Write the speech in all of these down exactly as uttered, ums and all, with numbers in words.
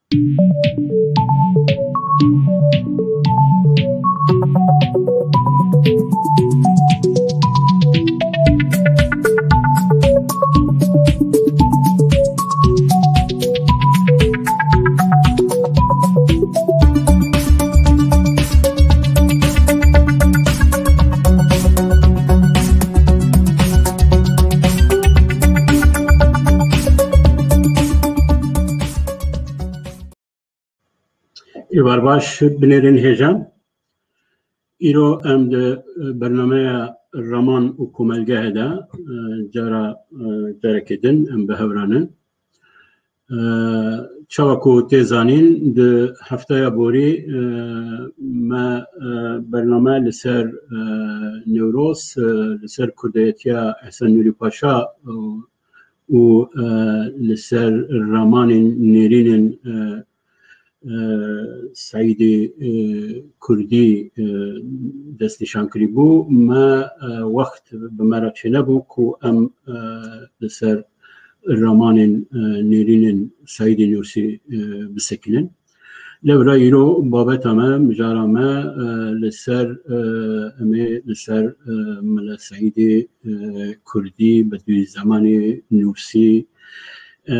Êvar baş, binêrin hêja. Îro em di, e, bernameya Raman û Komelgehê de, e, cara, e, carekê din em bi hev re ne. E, çawa ku tê zanîn, di heftaya borî, e, me, e, bername li ser, e, Newroz, e, li ser kurdayetiya Ehsen Nûrî Paşa, e, û, e, li ser ramanên nêrînên, e, e, Seîdê, e, Kurdî, e, destnîşan kirîbû. Me, e, wext bi me re çênebû ku em, e, li ser ramanên, e, nêrînên Seîdê Nûrsî, e, bisekinin. Lewra îro babeta me, mijara me, e, li ser, e, em ê li ser, e, Mele Seîdê, e, Kurdî, Bedwî Zemanê Nûrsî, e,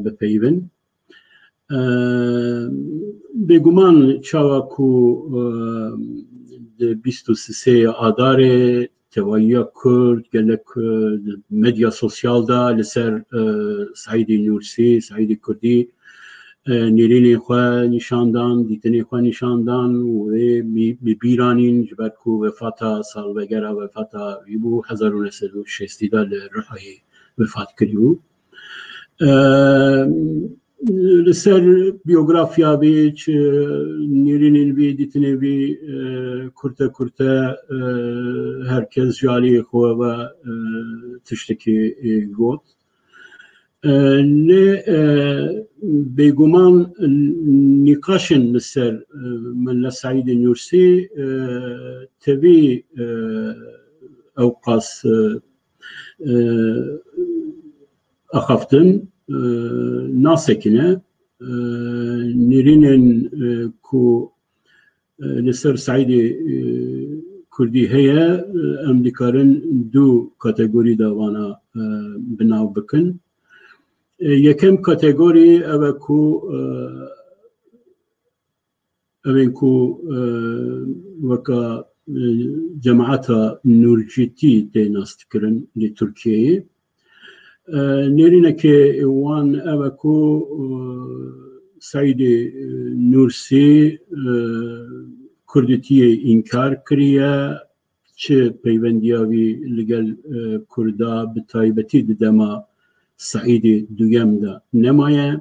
bipeyivin. E, bêguman çawa ku, e, di bîst û sisê Adarê tevahiya Kurd, gelek, e, medya sosyal de li ser, e, Seîdê Nûrsî, Seîdê Kurdî, e, nêrînên xwe nîşan dan, dîtinên xwe nîşan dan û wê bi, bi bîr anîn, ji ber ku wefata, salvegera wefata wî bû, hezar û neh sed û şêstî de li Rihayê wefat kirîbû. E, Li ser biyografiya vî, çi nêrînên vî, dîtinê vî, e, kurte kurte, e, her kes ji aliyê xwe ve, e, tiştekî, e, got. E, lê, e, bêguman nîqaşên li ser, e, Mele Seîdê Nûrsî, e, tevî, e, ewqas, e, e, axaftin, e, nasekine, e, nêrînên, e, ku, e, li ser Seîdê, e, Kurdî heye, e, em dikarin du kategorî de vana, e, bi nav bikin. E, yekem kategorî ev e ku, e, Ev ên ku, e, weka, e, cemaeta Nûrcîtî tê nas dikirin li Tirkiyeyê. E, nêrînekê wan ev e ku, e, Seîdê, e, Nûrsî, e, Kurdîtiyê înkar kiriye, çi peyvendiya wî li gel, e, Kurda, bi taybetî di dema Seîdê Duyem de nemaye.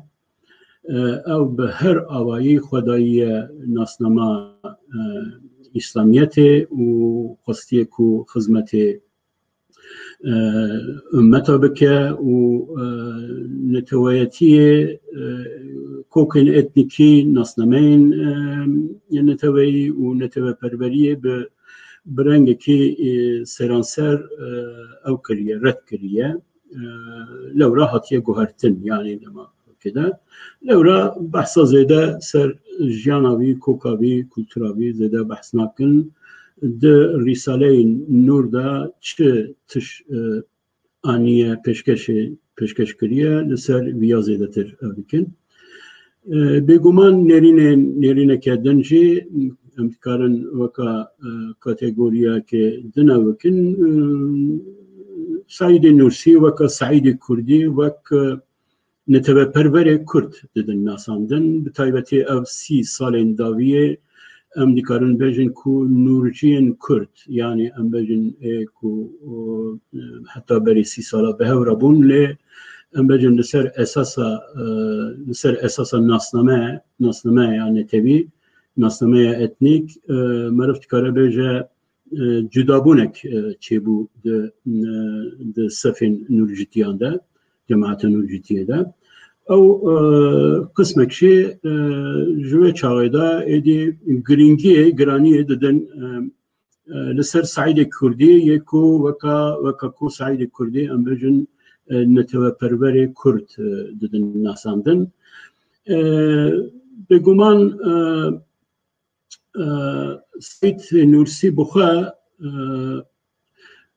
E, ew bi her awayî xwe dayiye nasnama, e, Îslamiyetê û xwestiye ku xizmetê, e, ummeta bike û, e, neteweyetiyê, e, kokên etnîkî, nasnameyên, e, neteweyî û neteweperweriyê bi, bi rengekî, e, seranser, e, ew kiriye, red kiriye. E, lewra hatiye guhertin, yanî dema ke de. Lewra behsa zêde ser jiyana wî, koka wî, kultura wî zêde behs nakin. Di Rîsaleyên Nûr de çi tiş, e, aniye pêşkêşê, pêşkêş kiriye, li ser viya zêdetir ev dikin. E, bêguman nêrînên, nêrîneke din jî em dikarin weka, e, kategoriyeke din ew bikin. E, Seîdê Nûrsî weka Seîdê Kurdî, wek, e, neteweperwerê Kurd didin nasandin. Bi taybetî ev sî salên dawiyê em dikarin bêjin ku nûrciyên Kurd, yanî em bêjin ê ku, e, heta berî sî sala bi hev re bûn, lê em bêjin li ser esasa, e, li ser esasa nasname, nasnameya netewî, nasnameya etnîk, e, meriv dikare bêje, e, cudabûnek, e, çêbû di, e, di sefên Nûrcîtiyan de, cemaeta Nûrcîtiyê de. Ew, e, qismek jî, e, ji wê çaxê de êdî girîngiyê, giraniyê didin, e, e, li ser Seîdê Kurdî yê ku weka, weka ku Seîdê Kurdî, em bêjin, e, neteweperwerê Kurd, e, didin nasandin. E, bêguman e, e, Seîd Nûrsî bi xwe e,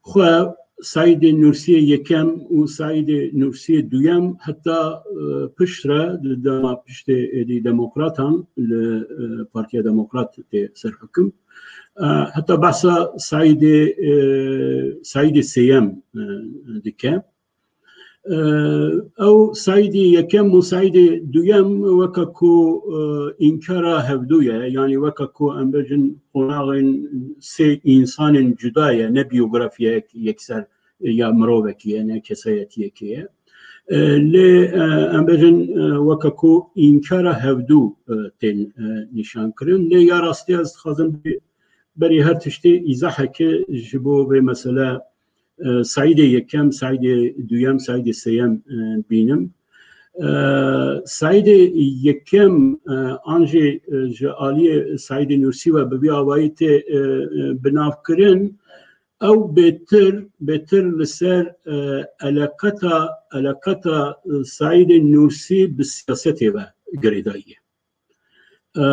xwe Seîdê Nûrsiyê yekem û Seîdê Nûrsiyê duyem heta e, piştre di dema piştê êdî demokratan li e, Partiya Demokrat tê ser hukim. E, heta behsa Seîdê e, Seîdê sêyem e, dike. E, ew Seîdê yekem û Seîdê duyem weke ku e, înkara hevdû ye, yanî weke ku em bêjin qonaxên sê însanên cuda ye, ne biyografiyayek yekser ya mirovekî ye, ne kesayetiyekê ye. E, lê e, em bêjin e, weke ku înkara hevdû e, tên e, nîşan kirin. Lê ya rastî ez dixwazim berî her tiştê îzaheke ji bo vê mesele e, Seîdê yekem, Seîdê duyem, Seîdê sêyem e, bînim. E, Seîdê yekem e, an jî e, ji aliyê Seîdê Nûrsî ve bi vî awayî tê e, e, binavkirin, ew bêtir, bêtir li ser e, eleqeta, eleqeta e, Seîdê Nûrsî bi siyasetê ve girêdayî ye. E,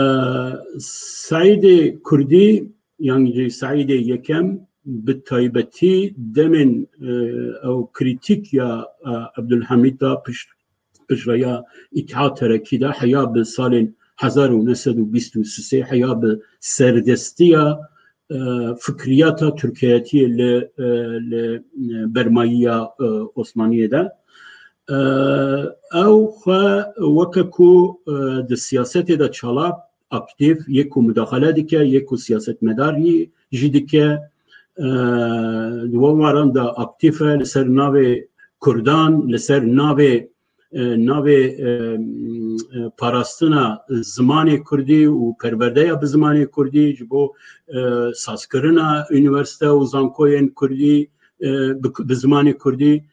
Seîdê Kurdî, yan jî Seîdê yekem, bi taybetî demên e, ew krîtîk ya e, Ebdulhamîd de pişt, piştre ya Îtîhad Terekî de heya bi salên hezar û neh sed û bîst û sê, heya bi serdestiya e, fikriyata Tirkiyetiyê li, e, li e, bermayiya e, Osmaniyê de. E, ew xwe weke ku e, di siyasetê de çalak, aktîf, yê ku mudaxele dike, yê ku siyasetmedarî jî dike, e, di wan waran de aktîf e, li ser navê Kurdan, li ser navê e, navê e, e, parastina zimanê kurdî û perwerdeya bi zimanê kurdî, ji bo e, sazkirina unîversîte û zankoyên kurdî e, bi, bi zimanê kurdî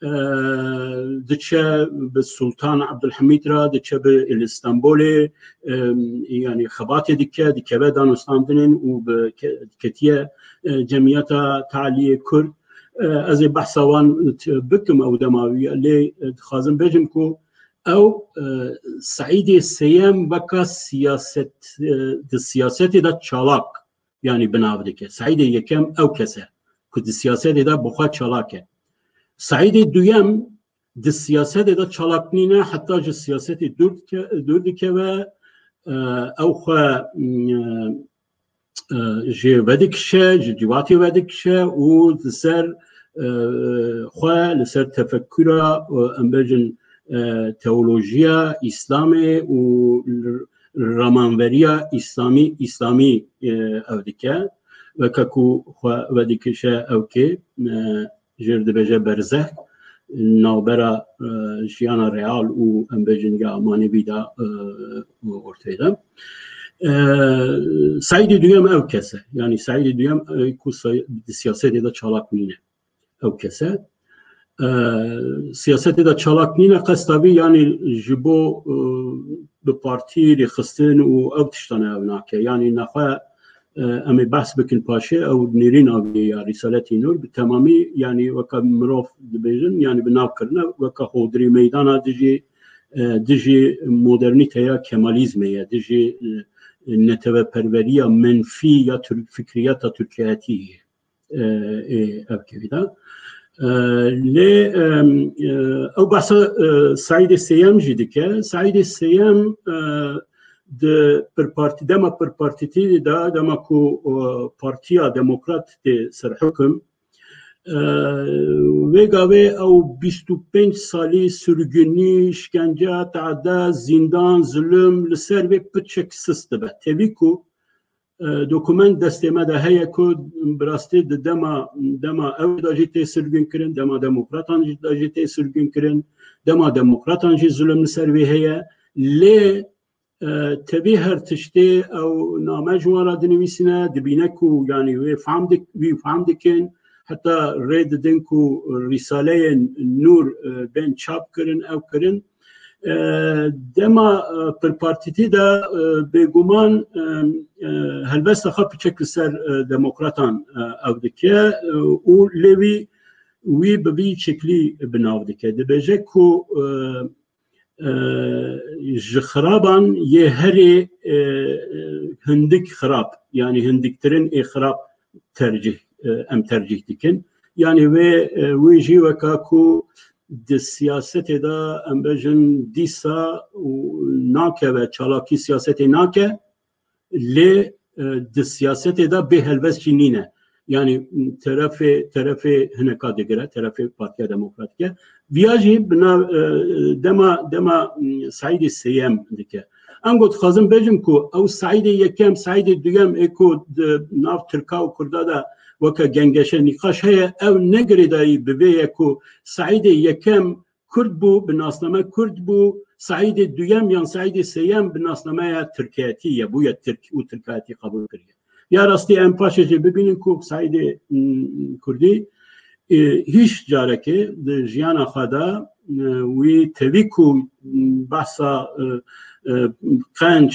e, diçe bi Sultan Abdulhamîd re, diçe bi li Stenbolê, e, yanî xebatê dike, dikeve danûstandinên û bi ke-, diketiye e, cemiyeta taliyê kurd. E, ez ê behsa wan t-, bikim ew dema wî, lê, e, dixwazim bêjim ku ew, e, Seîdê sêyem weka siyaset, e, di siyasetê de çalak, yanî bi nav dike. Seîdê yekem ew kes e ku di siyasetê de bi xwe çalak e. Seîdê duyem di siyasetê de çalak nîne, heta ji siyasetê dûr dike-, dûr dikeve, e, ew xwe, m, e, e, jê vedikişe, ji civatê vedikişe û li ser e, xwe, li ser tefekkura, e, em bêjin, e, teolojiya Îslamê û ramanveriya Îslamî, Îslamî e, ew dike. Weke ku xwe vedikişe ew kê, e, jêr dibêje berzeh, navbera e, jiyana real û em bêjin ya manevî de e, ortê de. E, Seîdê duyem ew kes e. Yanî Seîdê duyem e, ku say- di siyasetê de çalak nîne. Ew kes e. E, siyasetê de çalak nîne, qesta vî yanî ji bo e, bi partî rêxistin û ew tiştane ew nake. Yanî nexwe e, em ê behs bikin paşê, ew nêrîna vê ya Rîsaletî Nûr bi temamî, yanî weke mirov dibêjin, yanî bi nav kirine, weke hodrî meydana dijî, e, dijî modernîteya Kemalîzmê ye, dijî e, neteweperweriya menfî ya Tirk-, fikriyata Tirkiyetî ye. E, ê ev kevî de. E, lê, e, e, ew behsa e, Seîdê Sêyem jî dike. Seîdê Sêyem e, di pirpartî, dema pirpartîtî de, dema ku e, Partiya Demokrat tê ser hukim, e, vê gavê ew bîst û pênc salî sirgûnî, şikence, teade, zîndan, zulm li ser vê piçek sist dibe. Tevî ku e, dokument destê me de heye ku bi rastî di dema, dema ew de jî tê sirgûn kirin, dema demokratan jî de jî tê sirgûn kirin, dema demokratan jî zulm li ser wê heye. Lê e, tevî her tiştê ew name ji wan re dinivîsine, dibîne ku yanî wê fam dik-, wî fam dikin, heta rê didin ku rîsaleyên nûr e, bên çap kirin, ew kirin. E, dema e, pirpartîtî de e, bêguman e, e, helbesta xwe piçek li ser e, demokratan e, ew dike e, û lê wî wî bi vî şeklî bi nav dike. Dibêje ku e, e, ji xiraban yê herê, e, e, hindik xirab, yanî hindiktirin ê xirab tercih, e, em tercih dikin. Yanî wê, e, wê jî weka ku di siyasetê de em bêjin dîsa û nakeve, çalakî siyasetê nake, lê, e, di siyasetê de bê helbest jî nîne. Yanî terefê, terefê hineka digire, terefê Partiya Demokratîk e. Viya jî bi nav, e, dema, dema, m, Seîdê Sêyem dike. Em got, dixwazim bêjim ku ew Seîdê Yekem, Seîdê Duyem ê ku di nav Tirka û Kurda de weke gengeşe nîqaş heye, ew ne girêdayî bi vê ye ku Seîdê Yekem Kurd bû, bi nasname Kurd bû, Seîdê Duyem yan Seîdê Sêyem bi nasnameya Tirkiyetî ye, bûye Tirk û Tirkiyetî qebûl kiriye. Ya rastî em paşê jî bibînin ku Seîdê, mm, Kurdî, e, hîç carekê di jiyana xwe de, e, wî tevî ku, mm, behsa, e, e, qenc,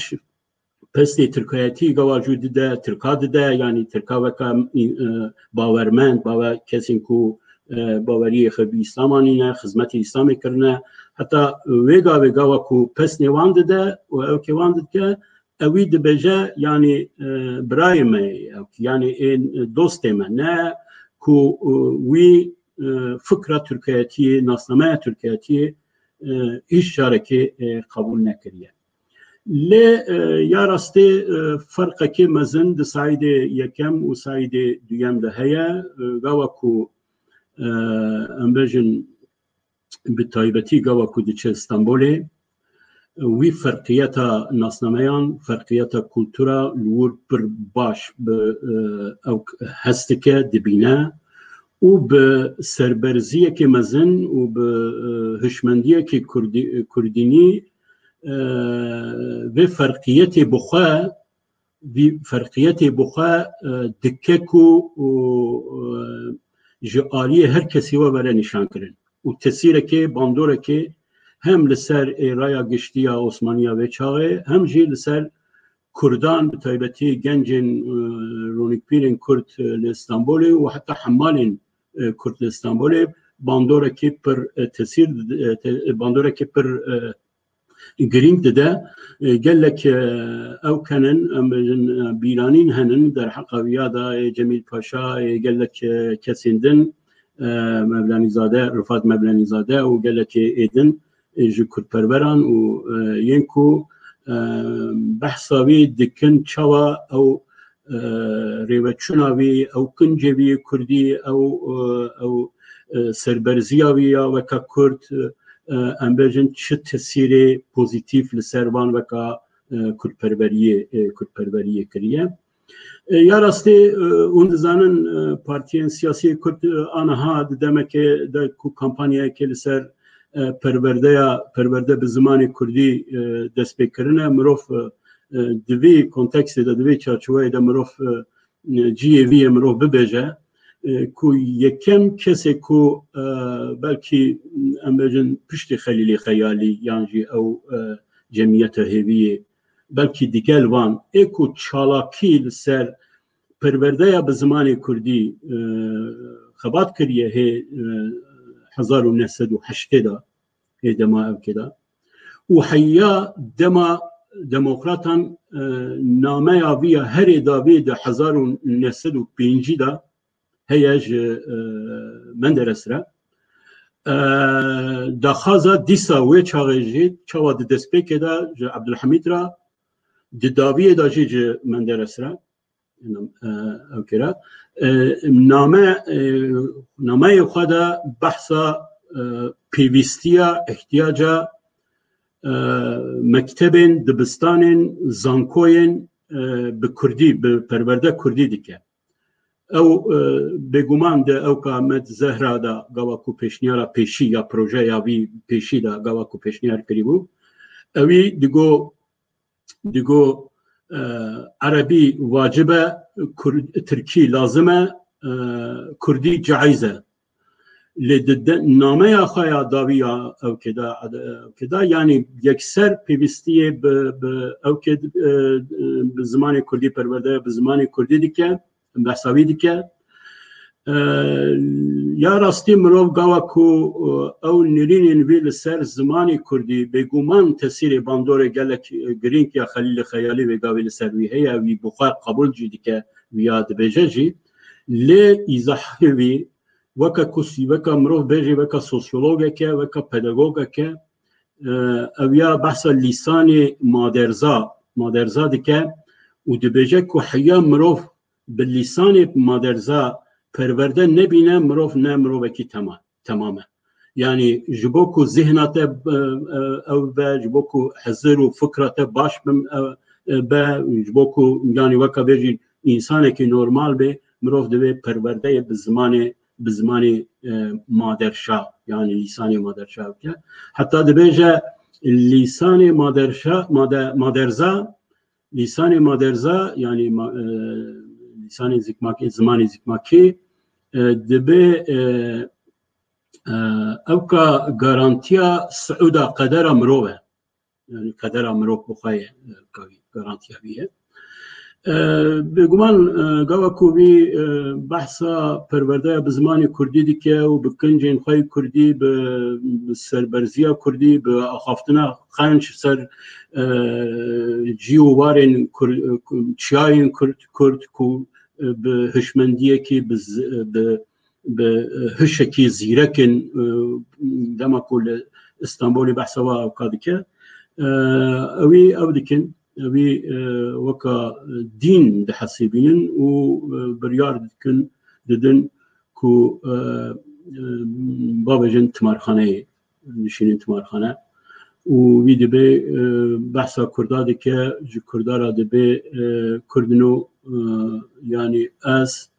pestê Tirkiyetî gava jû dide, Tirka dide, yanî Tirka weke, e, bawermend, bawe-, kesên ku, e, baweriyê xwe bi Îslama nîne, xizmetê Îslamê kirine. Heta wê gavê gava ku pesnê wan dide û ewkê wan dike, ewî dibêje, yanî, e, birayê me ye, yanî ê dostê me, ne ku, e, wî, e, fikra Tirkiyetiyê, nasnameya Tirkiyetiyê, e, hîç carekê, e, qebûl nekiriye. Lê, e, ya rastê, e, ferqekê mezin di Seîdê Yekem û Seîdê Duyem de heye. E, gava ku, e, em bêjin, bi taybetî gava ku diçe Stenbolê, e, wî ferqiyeta nasnameyan, ferqiyeta kultura li wir pir baş bi, e, ew hes dike, dibîne û bi serberziyekê mezin û bi, e, hişmendiyekê kurdî-, kurdînî, e, vê ferqiyetê bi xwe, vî ferqiyetê bi xwe, e, dike ku, e, ji aliyê her kesî we were nîşankirin û tesîrekê, bandorekê hem li ser ê raya giştî ya Osmaniya vê çaxê, hem jî li ser Kurdan, bi taybetî gencên, e, ronîkbîrên Kurd, e, li Stenbolê û heta hemalên, e, Kurd li Stenbolê bandorekî pir, e, tesîr, e, te-, bandorekî pir, e, girîng dide. E, gelek, e, ew kenin, em bêjin, e, bîranîn henin derheqa viya de, ê Cemîl Paşa, ê gelek, e, kesên din, e, Mevlanîzade, Rifat Mevlanîzade û gelekê ê din, e, ji kurdperweran û, e, yên ku, e, behsa wî dikin çawa ew, e, rêveçûna wî, ew kincê wî yê kurdî, ew, e, ew, e, serberziya wî ya weke kurd, e, em bêjin çi tesîrê pozîtîf li ser van weka, e, kurdperweriyê, e, kurdperweriyê kiriye. E, ya rastî, e, hûn dizanin, e, partiyên siyasî kurd, e, aniha di demekê de ku kampanyayekê li ser, e, perwerdeya, perwerde bi zimanê kurdî, e, dest pê kirine, mirov, e, e, di vî kontekstê de, di vî çarçoveyê de mirov, e, cihê vî yê mirov bibêje, e, ku yekem kesê ku, e, belkî em bêjin piştî Xelîlê Xeyalî yan jî ew, e, cemiyeta hêviyê, belkî digel van ê ku çalakî li ser perwerdeya bi zimanê kurdî, e, xebat kiriye hê, e, hezar û neh sed û heştê de, hê dema ewkê de. Û heya dema demokratan, e, nameya vî ya herê dawî di hezar û neh sed û pêncî de heye ji, e, Menderes re. E, daxwaza dîsa wê çaxê jî çawa di destpêkê de ji Abdulhamîd re, di dawiyê de jî ji Menderes re, e, ew kira. E, name, e, nameyê xwe de behsa, e, pêwîstiya, ihtiyaca, e, mektebên, dibistanên, zankoyên, e, bi kurdî, bi perwerde kurdî dike. Ew, e, bêguman di ewka Med Zehra de gava ku pêşniyara pêşî ya projeya vî pêşî de gava ku pêşniyar kirîbû. Ewî digo, digo, e, erebî wacib e, kur-, tirkî lazim e, e, kurdî caiz e. Lê di de-, nameya xwe ya dawî ya ewkê de, ewkê de, yanî yekser pêwîstiyê bi, bi ewkê, e, bi zimanê kurdî perwerde, bi zimanê kurdî dike, behsa wî dike. E, Ya rastî mirov gawa ku, e, ew nirînên wî li ser zimanê kurdî, bêguman tesîrê bandorê gelek, e, girîng ya Xelîlê Xeyalî vê gavê li ser wî heye, wî bi xwe qebûl jî dike, wî ya dibêje jî. Lê îzahê wî weke ku sî-, weke mirov bêjî, weke sosyologeke, weke pedagogeke, e, ew ya behsa lîsanê maderza, maderza dike û dibêje ku heya mirov bi lîsanê maderza perwerde nebîne, mirov ne mirovekî tema-, temam e. Yanî ji bo ku zihna te, e, e, ew be, ji bo ku hizir û fikra te baş bin, e, e, be, ji bo ku, yanî weka bêjî, însanekî normal be, mirov divê perwerdeyê bi zimanê, bi zimanê, e, maderşa, yanî lîsanê maderşa bike. Heta dibêje lîsanê maderşa, made-, maderza, lîsanê maderza, yanî ma-, e, lîsanê zikmakî, zimanê zikmakî, e, dibe, e, e, ewka garantiya siûda qedera mirov e. Yanî qedera mirov bi xwe ye, e, ka wî garantiya wî ye. E, bêguman, e, gava ku wî, e, behsa perwerdeya bi zimanê kurdî dike û bi kincên xwe yê kurdî, bi, bi serberziya kurdî, bi axaftina qenc ser, e, cî û warên kur-, e, ku-, çiyayên kurd, kurd ku, e, bi hişmendiyekî, bi z-, e, bi bi hişekî zîrek in, e, dema ku li Îstanbulê behsa wa ewka dike, e, ewî ew dikin, ewî, e, weka dîn dihesibînin û, e, biryar dikin, didin ku, e, e, bavêjin timarxaneyê, nişînin timarxane. Û wî dibê, e, behsa Kurda dike, ji Kurda re dibê, e, Kurdino, e, yanî ez,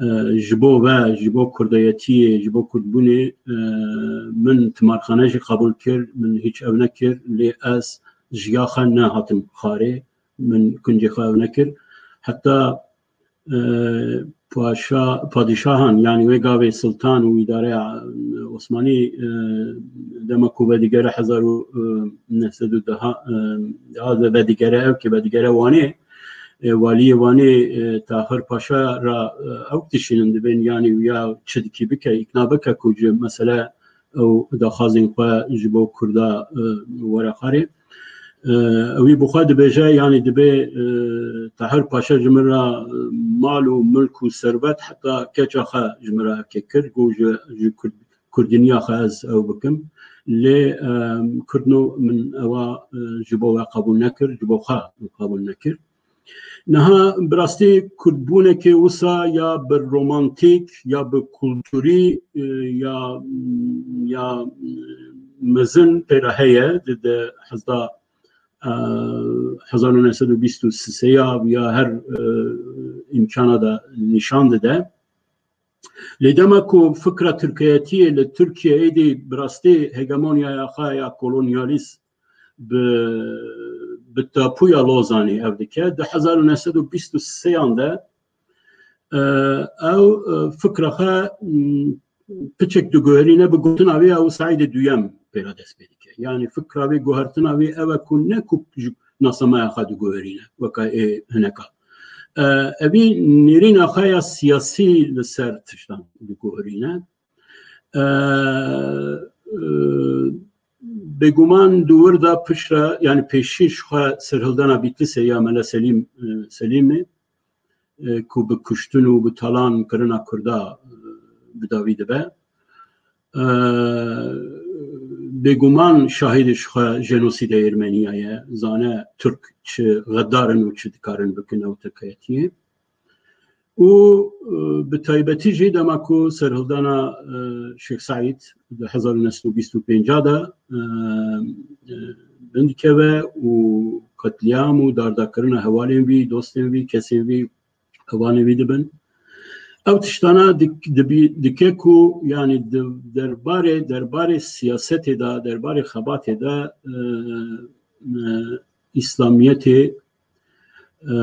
e, ji bo ve, ji bo Kurdayetiyê, ji bo Kurdbûnê, e, min timarxane jî qebûl kir, min hîç ew nekir, lê ez ji ya xwe nehatim xarê, min kuncê xwe ew nekir. Heta, e, paşa, padîşahan, yanî wê gavê Sultan û îdareya, e, Osmanî, e, dema ku vedigere hezar û, e, neh sed û deh, e, deh de vedigere, ew ki vedigere Wanê, e, waliyê Wanê, e, Tahir Paşa ra, e, ew dişînin dibên, yanî ya çi dikî bike, îkna bike ku ji mesele ew daxwazên xwe ji bo Kurda, e, were xarê. E, ewî bi xwe dibêje, yanî dibê, e, Tahir Paşa ji min re, e, mal û milk û serwet, heta keça xwe ji min re ewke kir, got ji, ji Kurd-, Kurdiniya xwe ez ew bikim. Lê, e, Kurdno min ewa, e, ji bo we qebûl nekir, ji bo xwe qebûl nekir. Niha bi rastî Kurdbûnekê wisa ya bi romantîk, ya bi kulturî, e, ya, ya mezin pê re heye, di, di hezda, e, hezar û neh sed û bîst û sê ya, ya her, e, îmkana de nîşan dide. Lê dema ku fikra tirkiyetiyê li Tirkiyeyê êdî bi rastî hegemonyaya xwe ya kolonyalîst bi, bi tapuya Lozanê ev dike, di hezar û neh sed û bîst û sê yan de, e, ew, e, fikra xwe, m, piçek diguherîne, bi gotina wê ew Seîdê Duyem pê re dest pê dike. Yanî fikra wê, guhertina wê ew e ku ne ku ji nasemeya xwe diguherîne, weke ê hineka. E, evî nêrîna xwe ya siyasî li ser tiştan diguherîne. E, e, bêguman di wir de piştre, yanî pêşî ji xwe serhildana Bîtlisê ya Mele Selîm, e, Selîmê, e, ku bi kuştin û bi talan kirina Kurda, e, bi dawî dibe. E, bêguman şahidê ji xwe jenosîdê Ermeniya ye, zane Tirk çi xedar in û çi dikarin bikin ew tirkiyetiyê. Û, e, bi taybetî jî dema ku serhildana, e, Şêx Seîd di hezar û neh sed û bîst û pênc de, e, e, bin dikeve û qetlîam û dardakirina hevalên vî, dostên vî, kesên vî, hevalên vî dibin. Ew tiştana dik-, dibî-, dike ku, yanî di derbarê, derbarê siyasetê de, derbarê xebatê de, e, e, Îslamiyetê, e,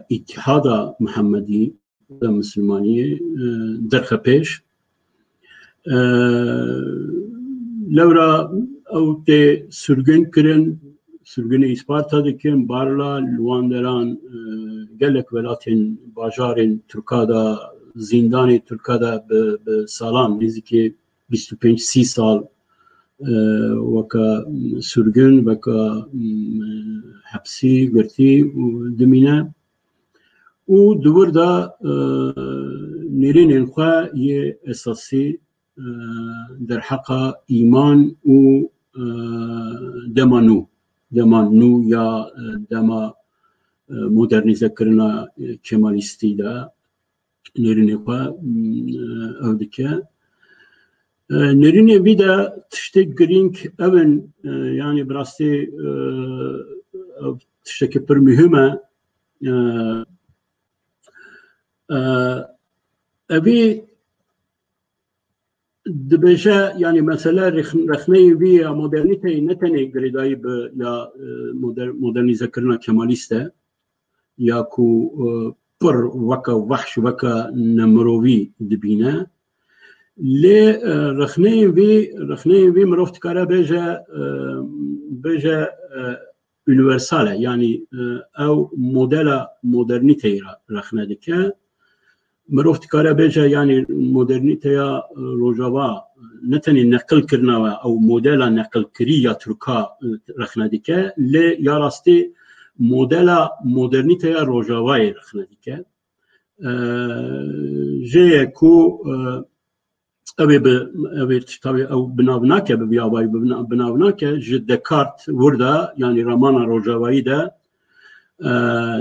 Îtihada Mihemedî, Misilmaniyê, e, derxe pêş. E, lewra ew tê sirgûn kirin, sirgûnê Îsparta dikin, barla li wan deran, e, gelek welatên bajarên Tirka de zîndanê Tirka de bi, bi salan, nêzîkî bîst û pênc sî sal e, weke sirgin, weke hepsî girtî û dimîne. Û di wir de e, nêrînên xwe yê esasî e, derheqa îman û e, dema nû, dema nû ya e, dema e, modernîzekirina e, kemalîstî de nêrînê xwe e, ew dike. E, nêrînê vî de tiştê girîng ew in, e, yanî bi rastî e, ew tiştekî pir muhîm e. E, e, evî dibêje, yanî mesele rexn-, rexneyê vî ya modernîteyê ne tenê girêdayî bi ya e, moder-, modernîzekirina kemalîst e, ya ku e, pir weke wehş, weke nemirovî dibîne. Lê e, rexneyên vî, rexneyên vî mirov dikare bêje, e, bêje e, unîversal e, yanî e, ew modela modernîteyê re rexne dike. Mirov dikare bêje, yanî modernîteya e, Rojava ne tenê neqilkirina we, ew modela neqilkirî ya Tirka e, rexne dike, lê ya rastî modela modernîteya Rojavayê rexne dike. E, jê ye ku e, ew ê bi, ew ê tiştavê ew binav nake, bi vî avayî bi bina-, binav nake. Ji Descartes wir de, yanî ramana Rojavayî de, e,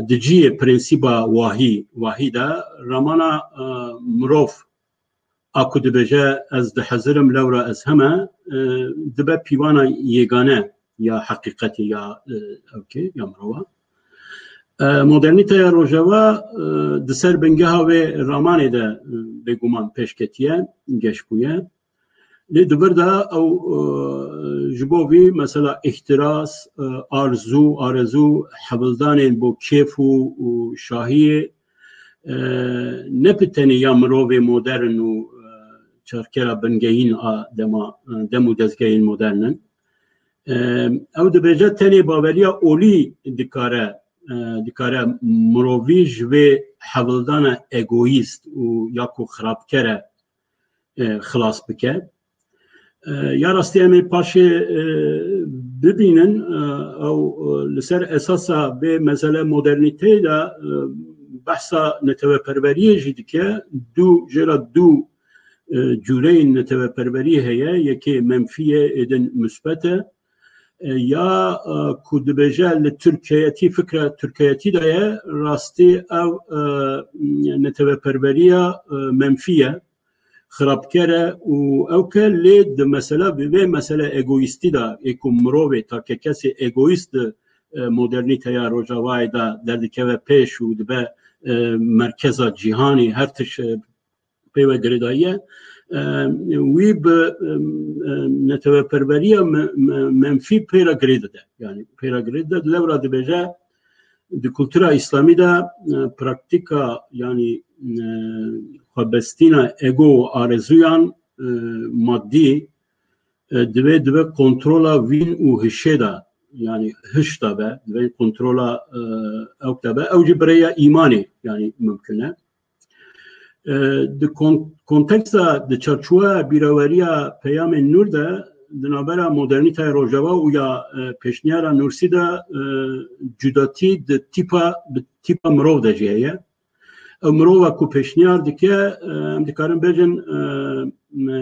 di cihê prensîba wahî, wahî de, ramana e, mirov a ku dibêje, ez dihezirim, lewra ez heme, e, dibe pîvana yêgane ya heqîqetê ya e, ewkê, ya mirova. E, modernîteya Rojava e, di ser bingeha vê ramanê de e, bêguman pêş ketiye, geş bûye. Lê di vir de ew e, ji bo vî mesela îhtiras, e, arzû, arezû, hevildanên bo kêf û, û şahiyê e, ne bi tenê ya mirovê modern û e, çarkera bingehîn a dema, e, dem û dezgehên modern in. E, ew dibêje tenê baveriya olî dikare, e, dikare mirovî ji vê hevildana egoîst û ya ku xirabker e, e, xilas bike. E, ya rastî em ê paşê e, bibînin, e, ew e, li ser esasa vê mesele modernîteyê de e, behsa neteweperweriyê jî dike. Du, jê re du e, cûreyên neteweperweriyê heye. Yekê menfî ye, êdin musbet e. E, ya e, ku dibêje li Tirkiyetî, fikra Tirkiyetî de ye, rastî ev e, neteweperweriya e, menfî ye, xirabker e û ew ke lê di mesela, vê mesele egoîstî de, ê ku mirovê, takekesê egoîst di e, modernîteya Rojavayê de derdikeve pêş û dibe e, merkeza cîhanê, her tişt e, pê ve girêdayî ye. E, wî bi e, e, neteweperweriya me-, me-, menfî pê re girê dide. Yanî pê re girê dide. Lewra dibêje, di kultura îslamî de e, praktîka, yanî e, xwebestîna ego û arezûyan e, madî e, divê, divê kontrola vîn û hişê de, yanî hiş de be, divê kontrola e, ew de be. Ew jî bi rêya îmanê, yanî mimkun e. E, di kon-, konteksta, di çarçoweya bîraweriya Peyamên Nûr de, di navbera modernîteya Rojava û ya e, pêşniyara Nûrsî de e, cudatî di tîpa, bi tîpa mirov de jî heye. Ew mirova ku pêşniyar dike, e, em dikarin bêjin e, e,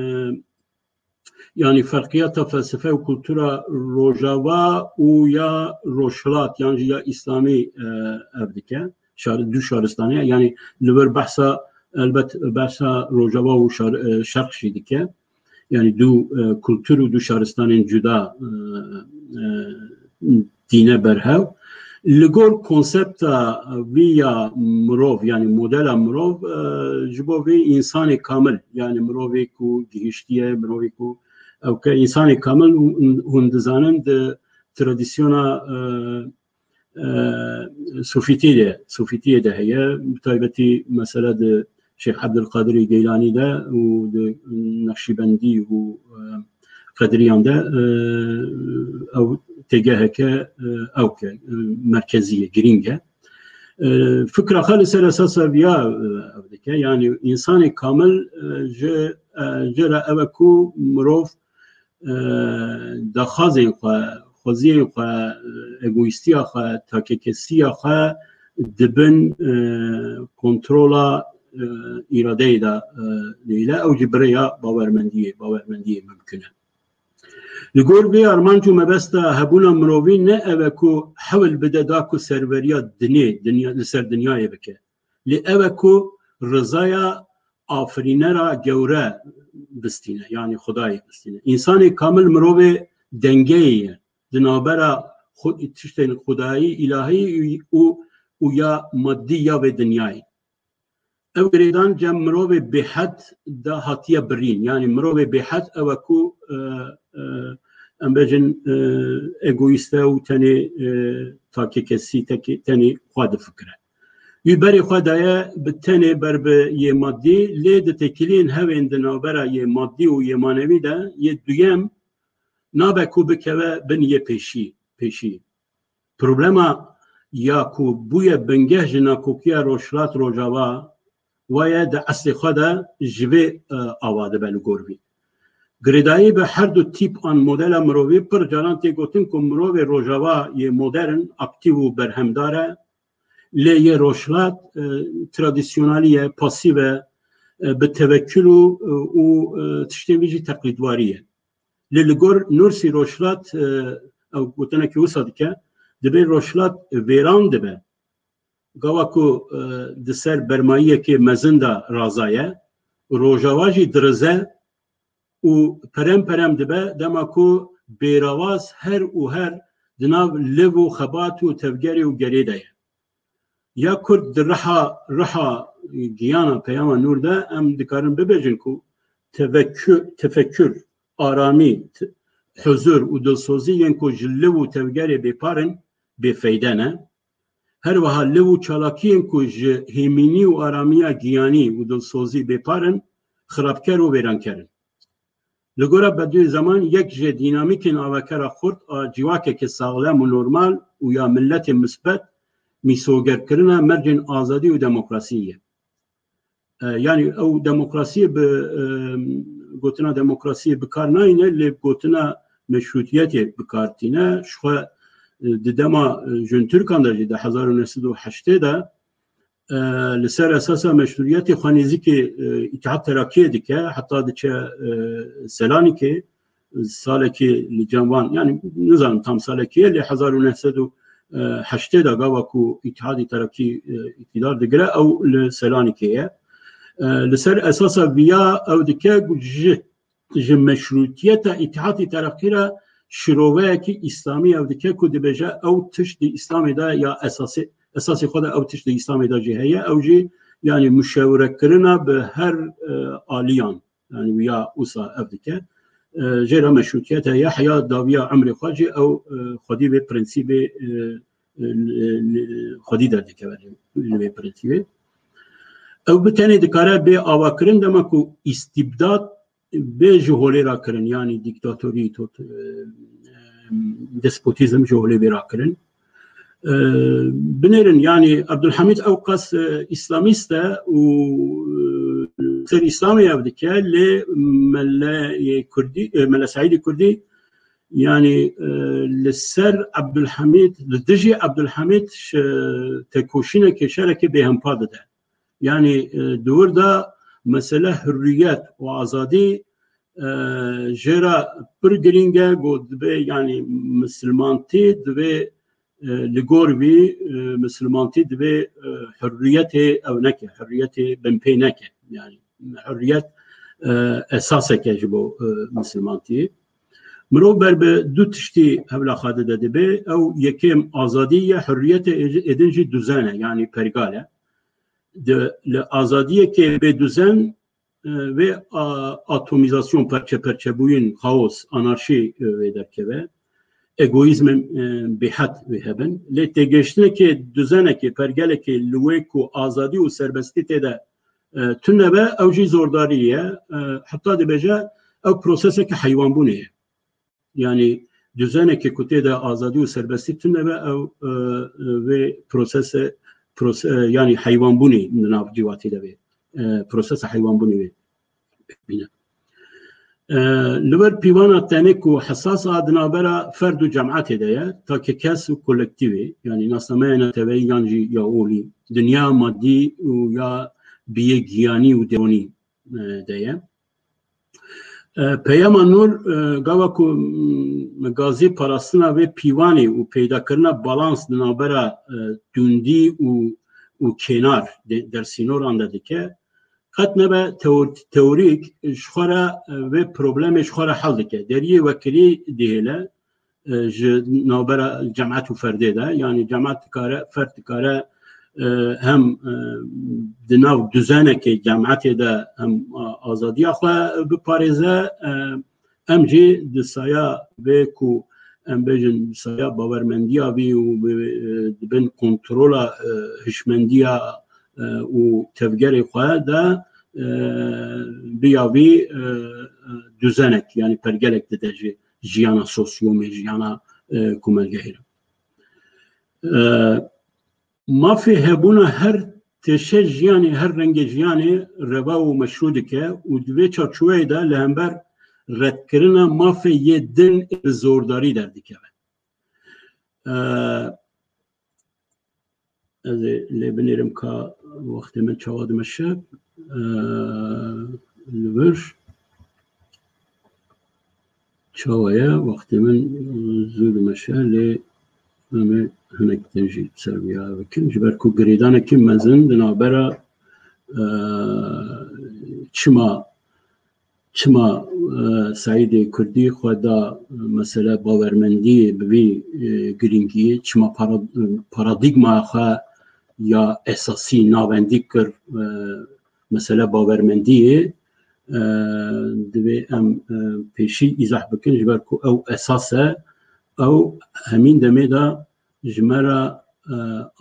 yanî ferqiyata felsefe û kultura Rojava û ya Rojhilat, yan jî ya Îslamî e, ev dike. Şar-, du şaristanê, yanî li vir behsa, elbet behsa Rojava û şar-, e, Şerq jî dike. Yanî du e, kultur û du şaristanên cuda e, e, tîne berhev. Li gor konsepta vî ya mirov, yanî modela mirov, e, ji bo vî însanê kamil, yanî mirovê ku gihiştiye, mirovê ku ew ke însanê kamil, hûn, hûn dizanin di tradisyona e, e, Sufîtî de, Sufîtiyê de heye. Bi taybetî mesela di Şêx Ebdulqadirî Geylanî de û di Neqşîbendî û e, Qediriyan de e, ew têgeheke e, ew ke e, merkezî ye, girîng e. E, fikra xwe li ser esasa viya, e, ev dike. Yanî însanê kamil, e, ji, e, ji re ev e ku mirov, e, daxwazên xwe, xweziyên xwe, e, egoîstiya xwe, takekesiya xwe di bin, e, kontrola, e, îradeyê de, e, dihêle. Ew jî bi rêya bawermendiyê, bawermendiyê mimkun e. Li gor vê armanc û mebesta hebûna mirovî ne ev e ku hewl bide da ku serweriya dinê, dinya, li ser dinyayê bike. Lê ev e ku rizaya afirînera gewre bistîne, yanî Xwedayê bistîne. Însanê kamil mirovê dengeyê ye. Di navbera xwe-, tiştên xwedayî, îlahî û, û ya madî ya vê dinyayê. Ev girêdan cem mirovê bêhed de hatiye birîn. Yanî mirovê bêhed ew e ku, e, e, em bêjin, e, egoîst e û tenê, e, takekesî, tekê, tenê xwe difikire. Wî berê xwe daye bi tenê ber bi yê madî, lê di têkiliyên hevên di navbera yê madî û yê manevî de yê duyem nabe ku bikeve bin yê pêşî, pêşî. Problema ya ku bûye bingeh ji nakokiya Rojhilat Rojava, wa ye di eslê xwe de ji vê, e, ava dibe li gor vî. Girêdayî bi her du tîp an modela mirovî pir caran tê gotin ku mirovê Rojava yê modern, aktîv û berhemdar e, lê yê Rojhilat, e, tradisyonalî ye, pasîv e, e, bi tevekül û, e, û, e, tiştên vî jî teqlîdwarî ye. Lê li gor Nursî Rojhilat, e, ew gotinekî wisa dike, dibê Rojhilat vêran dibe. Gava ku, e, di ser bermayiyekê mezin de razaye, Rojava jî dirize û perem perem dibe, dema ku bêrawaz her û her di nav liv û xebat û tevgerê û gerê de ye. Ya Kurd di riha, riha giyana peyama nûr de em dikarin bibêjin ku tevekü-, tefekür, aramî, t-, huzur û dilsozî yên ku ji liv û tevgerê bêpar in, bêfeyde ne. Her wiha liv û çalakiyên ku ji hêmînî û aramiya giyanî û dilsozî bêpar in, xirabker û vêranker in. Li gora Bedûyê Zeman yek ji dînamîkên avakera xurt a civakeke saxlem û normal û ya miletê misbet mîsogerkirina mercên azadî û demokrasiyê ye. E, yanî ew demokrasiyê bi, e, gotina demokrasiyê bi kar nayîne, lê gotina meşrûtiyetê bi kar tîne. Ji xwe, e, di dema, e, Jûntürkan de jî di hezar û neh sed û heştê de, e, li ser esasa meşrûtiyetê xwe nêzîkî, e, Îtîhat Terakiyê dike, heta diçe, e, Selanikê, salekî li cem wan, yanî nizanim tam salekî ye, lê hezar û neh sed û heştê de gava ku Îtîhadî Terakî, e, îktidar digire, ew li Selanikê ye. E, li ser esasa viya ew dike ku ji, ji meşrûtiyeta Îtîhadî Terakî re şiroveyekî îslamî ew dike ku dibêje ew tişt di Îslamê de ya esasê, esasê xwe de ew tişt di Îslamê de jî heye, ew jî yanî muşewirekirina bi her, e, aliyan. Yanî wiya wisa ev dike. E, jê re meşrûtiyet heye, heya dawiya emrê xwe jî ew, e, xwedî vê prensîbê, e, e, li, li, xwedî derdikeve li, li vê prensîbê. Ew bi tenê dikare bê avakirin dema ku îstîbdat bê ji holê re kirin, yanî dîktatorî, tot-, e, e, despotîzm ji holê vê re kirin. E, binêrin, yanî Abdulhamîd ewqas, e, îslamîst e û, e, ser Îslamê ev dike, lê Meleyê Kurdî, e, Mele Seîdê Kurdî, yanî, e, li ser Abdulhamîd, li dijî Abdulhamîd şi-, tekoşînekê, şerekê bêhempa dide. Yanî, e, di wir de mesele hurriyet û azadî, e, jê re pir girîng e, got dibê, yanî misilmantî divê, e, li gor vî, e, misilmantî divê, e, hurriyetê ew neke, hurriyetê binpê neke. Yanî hurriyet, e, esaseke ji bo, e, misilmantiyê. Mirov ber bi du tiştî hewla xwe dide dibê, ew yekêm azadî ye, hurriyetê ê-, êdin jî duzen e, yanî pergal e. Di, li azadiyekê bê duzen, e, vê a-, atomîzasyon, perçeperçebûyîn, xaos, anarşî, e, vê derkeve. Egoîzmên, e, bêhed vê hebin. Lê têgihiştinekê, duzenekê, pergelekê li wê ku azadî û serbestî tê de, e, tune be, ew jî zordarî ye. E, heta dibêje ew proseseke heywanbûnê ye. Yanî duzenekê ku tê de azadî û serbestî tune be, ew, e, e, vê prosese, prose-, e, yanî heywanbûnê di nav cîvatê de bê. E, prosesa heywanbûnê bê. Bîne. E, li vir pîvana tenik û hesas a di navbera ferd û cemaetê de ye, takekes û kolektîvê, yanî nasnameya neteweyî yan jî ya olî, dinya madî û ya biyê giyanî û deronî, e, de ye. E, peyama nûr, e, gava ku, m, gazî parastina vê pîvanê û peydakirina balans di navbera, e, tundî û, û kênar de, dersînoran de dike, qet nebe teor-, teorîk ji xwe re, e, vê problemê ji xwe re hel dike. Deriyê wekirî dihêle, e, ji navbera cemaet û ferdê de. Yanî cemaet dikare, ferd dikare, e, hem, e, di nav duzenekê cemaetê de hem a-, azadiya xwe biparêze, e, em jî di saya vê ku em bêjin saya bawermendiya vî û bi, e, di bin kontrola, e, hişmendiya, e, û tevgerê xwe de, e, biya vî, e, e, duzenek, yanî pergelek dide ji jiyana sosyomê, jiyana, e, komelgehê re. E, mafê hebûna her têşe jiyanê, her rengê jiyanê reva û meşrû dike û di vê çarçoveyê de li hember redkirina mafê yê din ê bi zordarî derdikeve. E, Ez ê lê binêrim ka wextê min çawa dimeşe, e, li vir çawa ye, wextê min, e, zû dimeşe, lê em ê hinek din jî ser vîya bikin. Ji ber ku girêdanekî mezin di navbera, e, çima Çima, e, Seîdê Kurdî xwe da, e, mesele bawermendiyê bi vî, e, girîngiyê, çima para-, e, paradîgmaya xwe ya esasî navendî kir, e, mesele bawermendiyê, e, divê em, e, pêşî îzah bikin, ji ber ku ew esas e, ew hemîn demê de ji me re, e,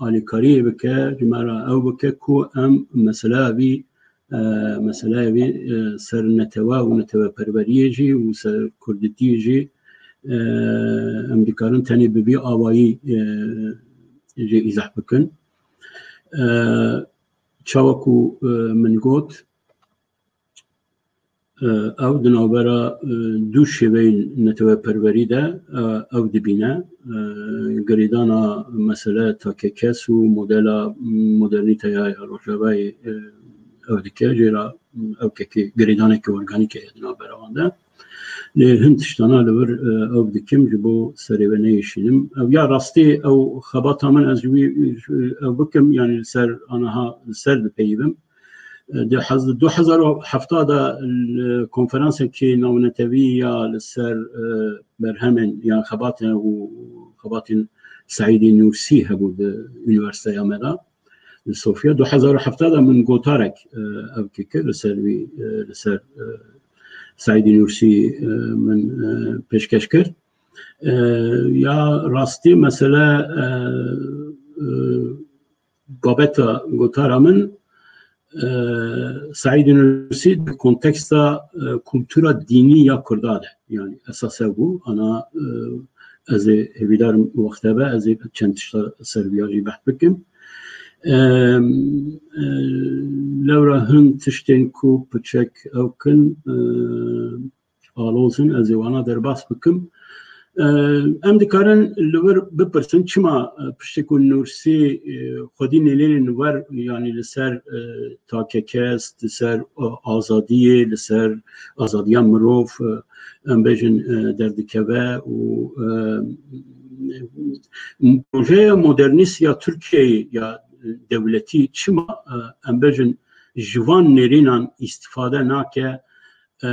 alîkariyê bike, ji me re ew bike ku em meseleya vî, e, meseleya vî, e, ser netewe û neteweperweriyê jî û ser kurditiyê jî, e, em dikarin tenê bi vî awayî, e, jê îzah bikin. E, çawa ku, e, min got, E, ew di navbera, e, du şêweyên neteweperwerî de, e, ew dibîne. E, girêdana mesele takekes û modela modernîteya Rojavayê, e, ew dike. Jê re ew kekê girêdaneke organîk heye di navbera wan de. Lê hin tiştana li vir, e, ew dikim ji bo serê we neyêşînim. Ew ya rastî ew xebata min ez ji wî, e, ew bikim, yanî li ser aniha li ser dipeyivim. Di hez-, du hezar û hevdeh de li konferansekî navnetewî ya li ser, e, berhemên yan xebatên û xebatên Seîdê Nûrsî hebû di Unîversîteya me de, li Sofya. Du hezar û hevdeh de min gotarek, e, ev kir li ser wî, e, li ser, e, Seîdê Nûrsî, e, min, e, pêşkeş kir. E, ya rastî mesele, e, e, babeta gotara min, e, Seîd Nûrsî di konteksta, e, kultura dînî ya Kurda de, yanî esas ev bû, ana, e, ez ê hêvîdarim wexte be, ez ê çend tişta ser viya jî behs bikim. E, e, lewra hin tiştên ku piçek ew kin, e, aloz in, ez ê wana derbas bikim. E, em dikarin li vir bipirsin, çima, e, piştî ku Nûrsî, e, xwedî nêrînên li wer, yanî li ser, e, takekes, li ser, e, azadiyê, li ser azadiya mirov, e, em bêjin, e, derdikeve û, e, projeya modernîst ya Tirkiyeyê ya dewletî çima, e, em bêjin ji van nêrînan îstîfade nake, e,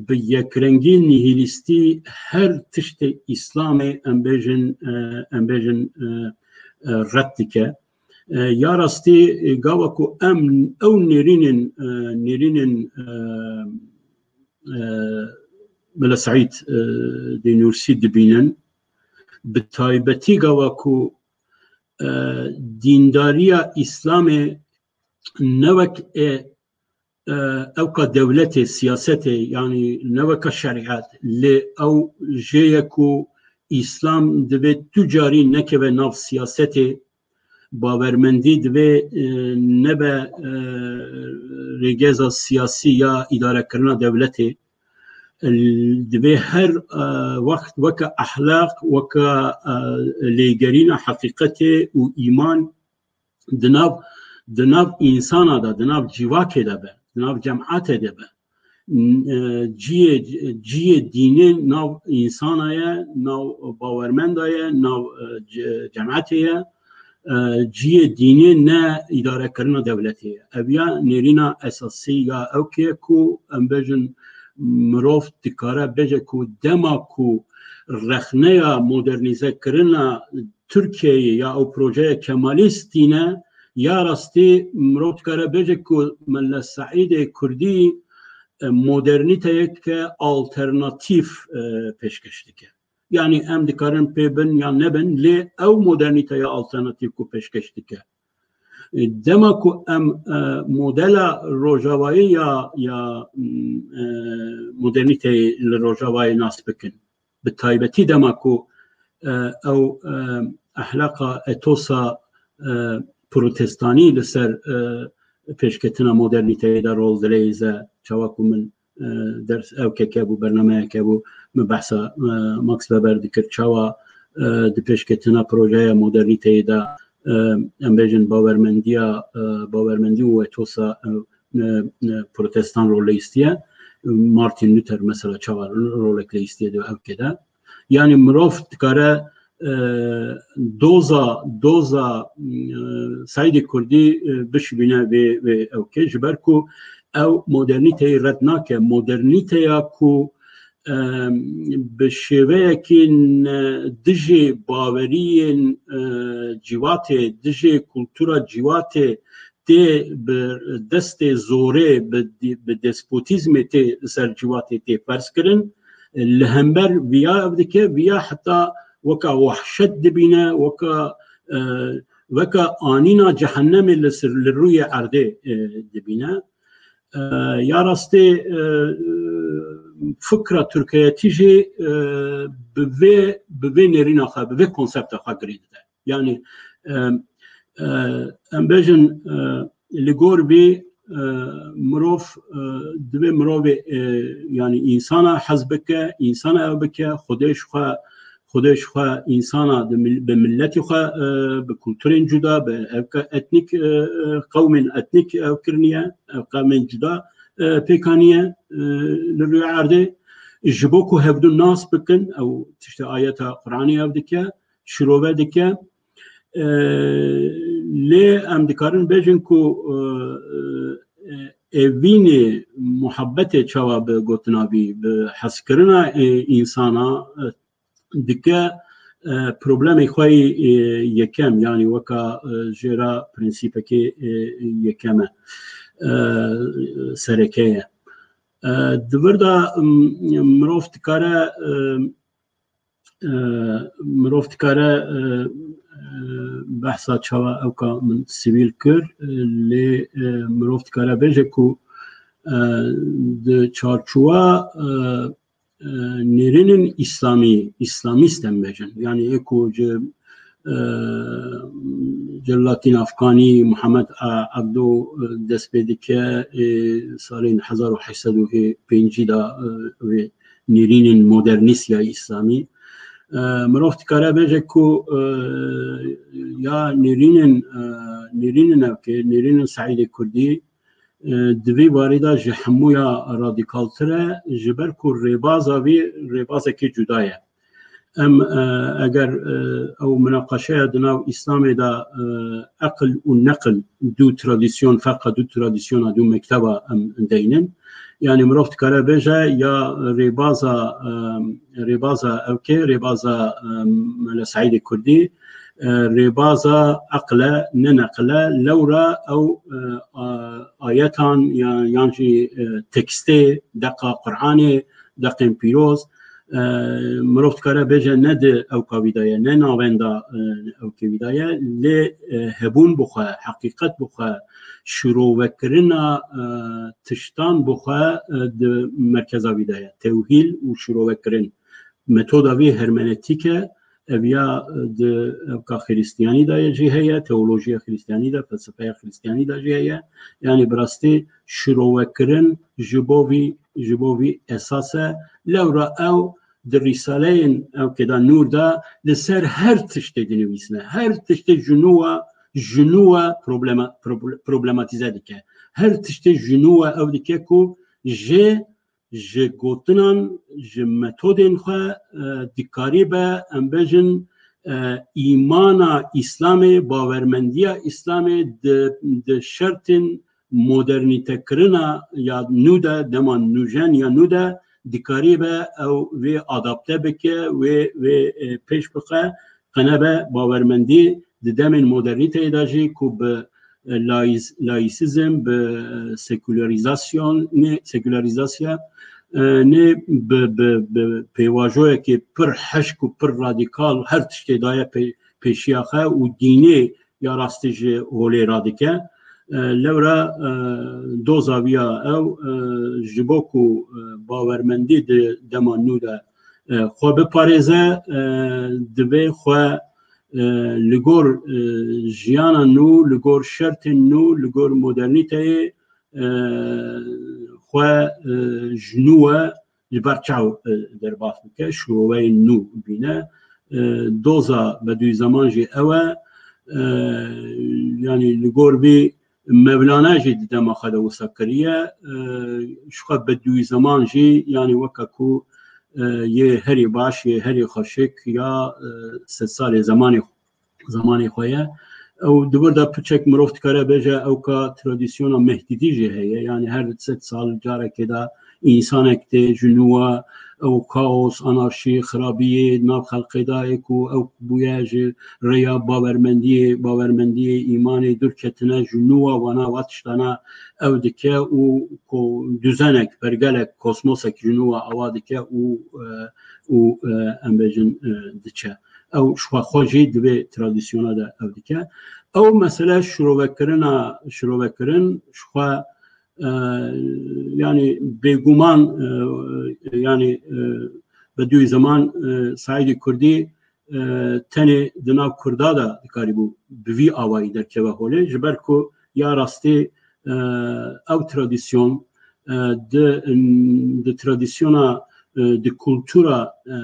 bi yekrengî nihîlîstî her tiştê Îslamê em bêjin, e, em bêjin, e, e, red dike. E, ya rastî, e, gava ku em ew nêrînên, e, nêrînên, e, e, Mela Seîd, e, Dê Nûrsî dibînin, bi taybetî gava ku, e, dîndariya Îslamê ne wek, e, e, ewka dewletê, siyasetê, yanî ne weka şerîet, lê ew jê ye ku Îslam divê tu carî nekeve nav siyasetê, Bawermendî divê e, nebe e, rêgeza siyasî ya îdarekirina dewletê. Divê her e, wext weke ehlaq, weke e, lêgerîna heqîqetê û îman di nav, di nav însana de, di nav civakê de be, di nav cemaetê de be. N- e, ciyê, ciyê dînê nav însana ye, nav bawermenda ye, nav e, ce- cemaetê ye. E, ciyê dînê ne îdarekirina dewletê ye. Ev ya nêrîna esasî ya ewkê ye ku em bêjin mirov dikare bêje ku dema ku rexneya modernîzekirina Tirkiyeyê ya ew projeya Kemalîst tîne, ya rastî mirov dikare bêje ku Mele Seîdê Kurdî e, modernîteyeke alternatîf e, pêşkeş dike. Yanî em dikarin pê bin yan nebin, lê ew modernîteya alternatîf ku pêşkeş dike. E, Dema ku em e, modela rojavayî ya ya mm, e, modernîteyê li rojavayê nas bikin, bi taybetî dema ku e, ew e, ehlaqa etosa e, protestanî li ser e, pêşketina modernîteyê de rol dileyîze, çawa ku min e, ders ew keke bû, bernameyeke bû, min behsa e, Max Weber dikir, çawa e, di pêşketina projeya modernîteyê de e, em bêjin bawermendiya e, bawermendî û etosa e, e, e, protestan rol leyîstiye. Martin Luther mesela çawa rolek leyîstiye di ewkê de. Yanî mirov dikare e, doza doza e, Seîdê Kurdî e, bişibîne vê vê ewkê, ji ber ku ew modernîteyê red nake. Modernîteya ku e, bi şêweyekî ne dijî baweriyên e, cîvatê, dijî kultura cîvatê tê bi destê zorê, bi, bi despotîzmê tê ser cîvatê tê ferz kirin. Li hember viya ev dike, viya heta weka wehşet dibîne, weka e, weka anîna cehennemê li ser, li rûyê erdê e, dibîne. E, ya rastê e, fikra Tirkiyetî jî e, bi vê bi vê nêrîna xwe, bi vê konsepta xwe girê dide. Yanî e, e, em bêjin e, li gor vî e, mirov e, divê mirovê e, yanî însana hez bike, însana ev bike, Xwedê ji xwe Xwedê ji xwe însana bi mil- bi miletî xwe e, bi kulturên cuda, bi evka etnîk e, e, qewmên etnîk ev kiriniye, ev qewmên cuda e, pêkaniye e, li rûyê erdê. Ji bo ku hevdu nas bikin, ew tiştê ayeta Quranê ev dike, şirove dike. E, lê em dikarin bêjin ku e, e, evînê muhabbetê çawa bi gotina vî, bi hezkirina e, însana e, dike e, problemê xwe yê e, yekem, yanî weka e, jêra prensîpekê e, yekem e, e, sereke ye. E, di vir de m- mirov dikare e, e, mirov dikare e, e, behsa çawa ewka min sivîl kir, e, lê e, mirov dikare bêje ku e, di çarçowa e, e, nêrînên îslamî, îslamîst em bêjin. Yanî ê ku ji e, ji Latîn Afganî Muhammed A- Abdo e, dest pê dike, ê salên hezar û heşt sed û pêncî de e, wê nêrînên modernîst ya îslamî. E, mirov dikare bêje ku e, ya nêrînên e, nêrînên evkê, nêrînên Seîdê Kurdî e, di vî warî de ji hemûya radîkaltir e, ji ber ku rêbaza vî rêbazekî cuda ye. Em e, eger e, ew minaqeşeya di nav Îslamê de e, eqil û neqil du tradîsyon, ferqa du tradîsyona, du mekteba em deynin. Yanî mirov dikare bêje ya rêbaza e, rêbaza ewkê, rêbaza e, Mele Seîdê Kurdî, e, rêbaza eqle, ne neqile, lewra ew e, a- ayetan ya- yan jî e, tekstê, deqa Quranê, deqên pîroz, e, mirov dikare bêje ne di ewka vî de ye, ne navenda e, ewkê vî de ye, lê e, hebûn bixwe, heqîqet bixwe, şirovekirina e, tiştan bixwe e, di merkeza vî de ye. Tewhîl û şirovekirin. Metoda vî hermenetîk e, Ev ya di evka xiristiyanî de jî heye, teolojiya xiristiyanî de, felsefeya xiristiyanî de jî heye. Yanî bi rastî şirovekirin ji bo vî, ji bo vî esas e. Lewra ew di rîsaleyên ew kêda nûr de li ser her tiştê dinivîsine. Her tiştê ji nû ve, ji nû ve problema-, proble-, problematîze dike. Her tiştê ji nû ve ew dike ku ji ji gotinan, ji metodên xwe, e, dikarîbe, em bêjin, e, îmana Îslamê, bawermendiya Îslamê di, di şertên modernîtekirina ya nû de, dema nûjen ya nû de, dikarîbe ew vê adapte bike, wê, wê, e, pêş bixe, qenebe bawermendî di demên modernîteyê de jî ku bi e, laîs-, laîsîzm, bi, e, sekularizasyon, ne, sekularizasya, e, ne bi, bi, bi pêvajoyekê pir hişk û pir radîkal her tiştê daye pê-, pêşiya xwe û dînê ya rastî ji holê radike. E, lewra, e, doza viya ew, e, ji bo ku, e, bawermendî di dema nû de, e, xwe biparêze, e, divê xwe e, li gor, e, jiyana nû, li gor şertên nû, li gor modernîteyê, e, xwe, e, ji nû we ji ber çav, e, derbas bike, şiroveyên nû bîne. E, doza Bedûîzeman jî ew e, e, yanî li gor vî Mevlana jî di dema xwe de wisa kiriye. E, ji xwe Bedûîzeman jî, yanî weke ku, e, yê herî baş, yê herî xweşik ya, e, sedsalê zemanê, zemanê xwe ye. Ew di vir de piçek mirov dikare bêje, ew ka tradisyona Mehdîdî jî heye. Yanî her sed sal carekê de însanek tê ji nû ve, ew kaos, anarşî, xirabiyê di nav xelkê de ye ku ew bûye ji rêya bawermendiyê, bawermendiyê, îmanê dûr ketine, ji nû ve wana va tiştana ew dike û ko-, duzenek, pergelek, kosmosek ji nû ve ava dike û, e, û, e, em bêjin, e, diçe. Ew ji xwe xwe jî di vê tradisyona de ew dike. Ew mesele şirovekirina, şirovekirin ji xwe, e, yanî bêguman, e, yanî, e, Bedûîzeman, e, Saîdê Kurdî, e, tenê di nav Kurda de dikarîbû bi vî awayî derkeve holê, ji ber ku ya rastî, e, ew tradisyon, e, di, di tradisyona, e, di kultura, e, e,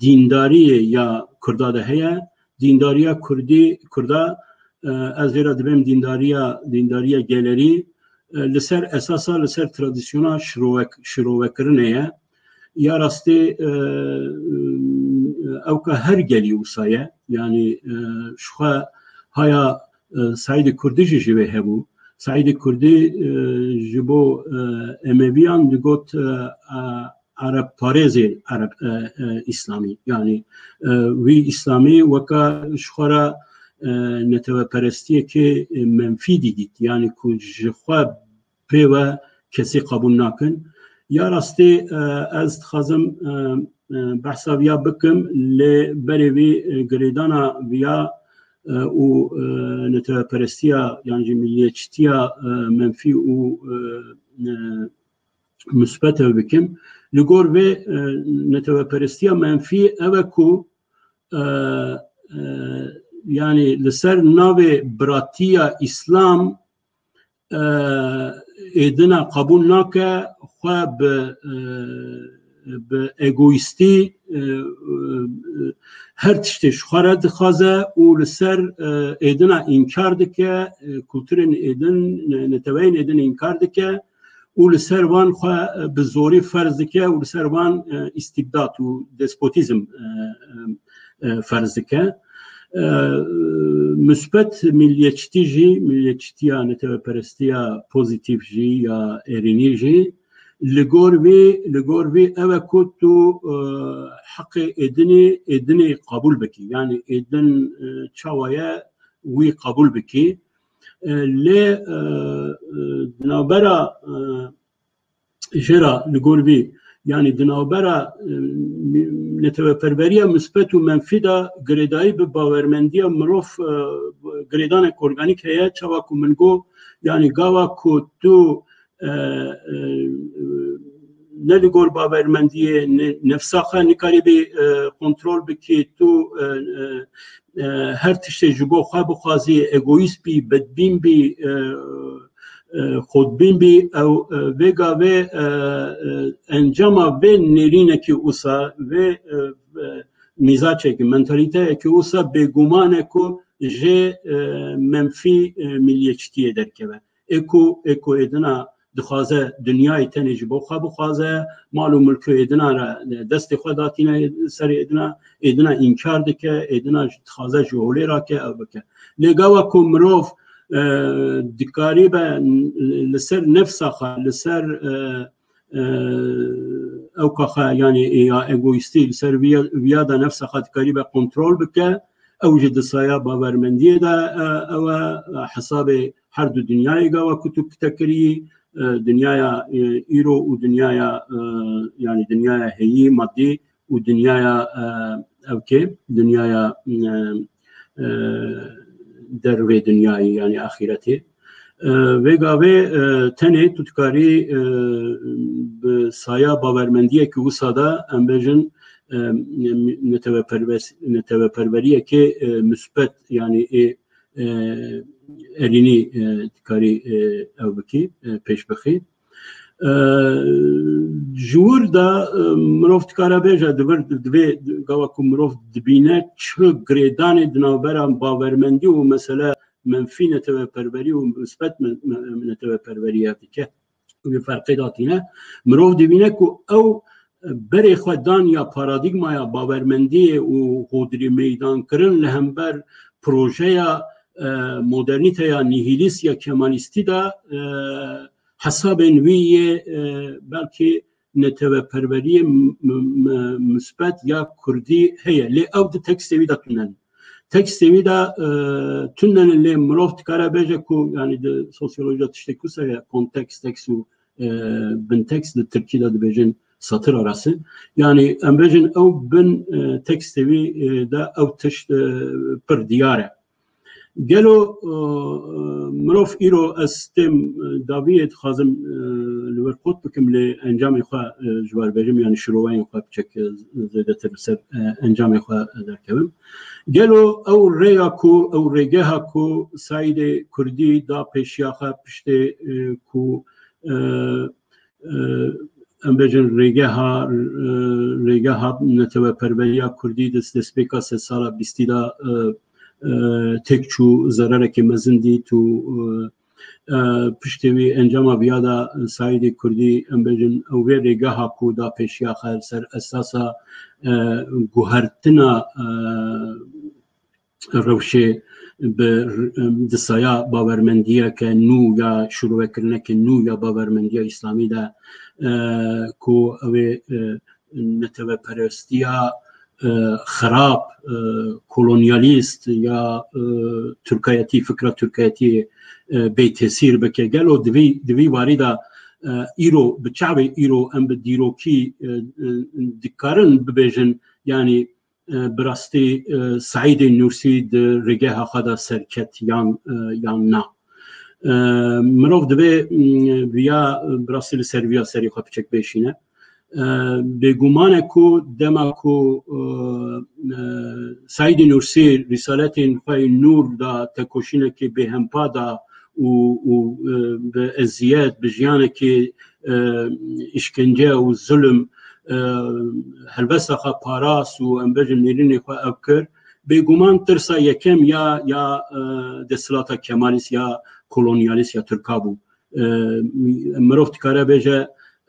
dîndariyê ya Kurda de heye. Dîndariya Kurdî, Kurda, e, ez lê re dibêm dîndariya, dîndariya gelerî, e, li ser esasa, li ser tradisyona şirove-, şirovekirinê ye. Ya rastî, e, e, ew ka her gelî wisa ye. Yanî, e, ji xwe haya, e, Saîdê Kurdî jî ji vê hebû. Saîdê Kurdî, e, ji bo, e, Emeviyan digot, e, e, Ereb parêzê Ereb, e, e, Îslamî. Yanî, e, wî Îslamî weka ji xwe re, e, neteweperestiyekê, e, menfî dîdît. Yanî ku ji xwe pê ve kesî qebûl nakin. Ya rastî, e, ez dixwazim, e, e, behsa viya bikim, lê berê vî, e, girêdana viya, e, û, e, neteweperestiya yan jî milliyetçitiya, e, menfî û, e, e, musbet ew bikim. Li gor vê, e, neteweperestiya menfî ew e ku, e, e, yanî li ser navê biratiya Îslam, e, êdina qebûl nake, xwe bi, e, bi egoîstî, e, e, her tiştê ji xwe re dixwaze û li ser, e, êdina înkar dike, e, kulturên êdin, ne-, neteweyên êdin înkar dike û li ser van xwe, e, bi zorî ferz dike û li ser van, e, îstîbdat û despotîzm, e, e, e, ferz dike. E, musbet milliyetçitî jî, milliyetçitiya neteweperestiya pozîtîf jî ya êrînî jî, li gor vî, li gor vî ew e ku tu, e, heqê êdinê, êdinê qebûl bikî. Yanî êdin, e, çawa ye, wî qebûl bikî. E, lê, e, e, di navbera, e, jê re li gor vî, yanî di navbera, e, neteweperweriya misbet û menfî de girêdayî bi bawermendiya mirov, e, girêdanek organîk heye, çawa ku min got, yanî gava ku tu, e, e, ne li gor bawermendiyê, ne, nefsa xwe nikarî bê, e, kontrol bikî, tu, e, e, e, her tiştê ji bo xwe bixwazî, egoîst bî, bedbîn bî, e, e, xwedbîn bî, ew, e, vê gavê, e, e, encama vê nêrînekî wisa, vê, e, e, mîzaçekî, mentalîteyekî wisa bêguman e ku jê, e, menfî, e, milliyetçitiyê derkeve. Ê ku, ê ku êdina dixwaze dinyayê tenê ji bo xwe bixwaze, mal û milkê êdina re destê xwe datîne serê êdina, êdina înkar dike, êdina dixwaze ji holê rake ew bike. Lê gava ku mirov, e, dikaribe li ser nefsa xwe, li ser, e, e, ewka xwe, yanî ya egoîstî, li ser viya, viya de nefsa xwe dikaribe kontrol bike, ew jî di saya bawermendiyê de, e, ew e, e, hesabê her du dinyayê gava ku tu kite kirî, e, dinyaya, e, îro û dinyaya, e, yanî dinyaya heyî, madî û dinyaya, e, ewkê, dinyaya, e, e, dervê dinyayê, yanî axîretê. E, vê gavê, e, tenê tu dikarî, e, bi saya bawermendiyekî wisa de, em bêjin, e, neteweperves-, neteweperweriyekê, e, musbet, yanî ê, e, erînî, e, dikarî, e, ew bikî, e, pêş bixî. E, ji wir de, e, mirov dikare bêje, di vir, divê gava ku mirov dibîne çi girêdanê di navbera bawermendî û mesele menfî neteweperwerî û misbet me-, me-, neteweperwerî hev dike. Wê ferqê datîne. Mirov dibîne ku ew berê xwe dan ya paradîgmaya bawermendiyê û hodrî meydankirin li hember projeya, e, modernîteya nihîlîst ya kemalîstî de, e, hesabên wî yê, e, belkî neteweperweriyê m-, m-, m-, musbet ya kurdî heye. Lê ew di tekstê wî de tune ne. Tekstê wî de, e, tune ne, lê mirov dikare bêje ku, yanî di sosyolojiya tiştê ku se ye, kontekst, tekst û, e, bintekst, di tirkî de dibêjin satır arası. Yanî em bêjin ew bin, e, tekstê wî, e, de ew tişt, e, pir diyar e. Gelo, e, mirov îro, ez têm, e, dawiyê dixwazim, e, li wir qut bikim, lê encamê xwe, e, ji wer verim, yanî şiroweyên xwe biçek, e, zêdetir li ser, e, encamê xwe derkevim. Gelo ew rêya ku, ew rêgeha ku Saîdê Kurdî da pêşiya xwe piştê, e, ku, e, e, em bêjin rêgeha, e, rêgeha neteweperweriya Kurdî dest, destpêka sedsala bîstî de, e, e, têk çû, zererekê mezin dît û, e, e, piştê wî encama viya de Saîdê Kurdî, em bêjin, ew vê rêgeha ku da pêşiya xwe li ser esasa, e, guhertina, e, rewşê bi, em, di saya bawermendiyeke nû ya şirovekirineke nû ya bawermendiya îslamî de, e, ku ew ê, e, neteweperestiya, e, xirab, e, kolonyalîst ya, e, tirkayetî, fikra tirkayetî, e, bê tesîr bike. Gelo di vî, di vî warî de, e, îro, bi çavê îro em bi dîrokî, e, e, dikarin bibêjin, yanî, e, bi rastî, e, Seîdê Nûrsî di rêgeha xwe de serket yan, e, yan na. E, mirov divê, m, viya, bi rastî li ser viya serî xwe piçek bêşîne. E, bêguman e ku dema ku, e, e, Seîdê Nûrsî rîsaletên xwe yên nûr da, tekoşînekê bêhempa da û, û, e, bi eziyet, bi jiyanekê, e, îşkence û zulm, e, helbesta xwe parast û em bêjin nêrînê xwe ev kir, bêguman tirsa yekem ya, ya, e, desthilata kemalîst ya kolonyalîst ya tirka bû. E, mirov dikare bêje,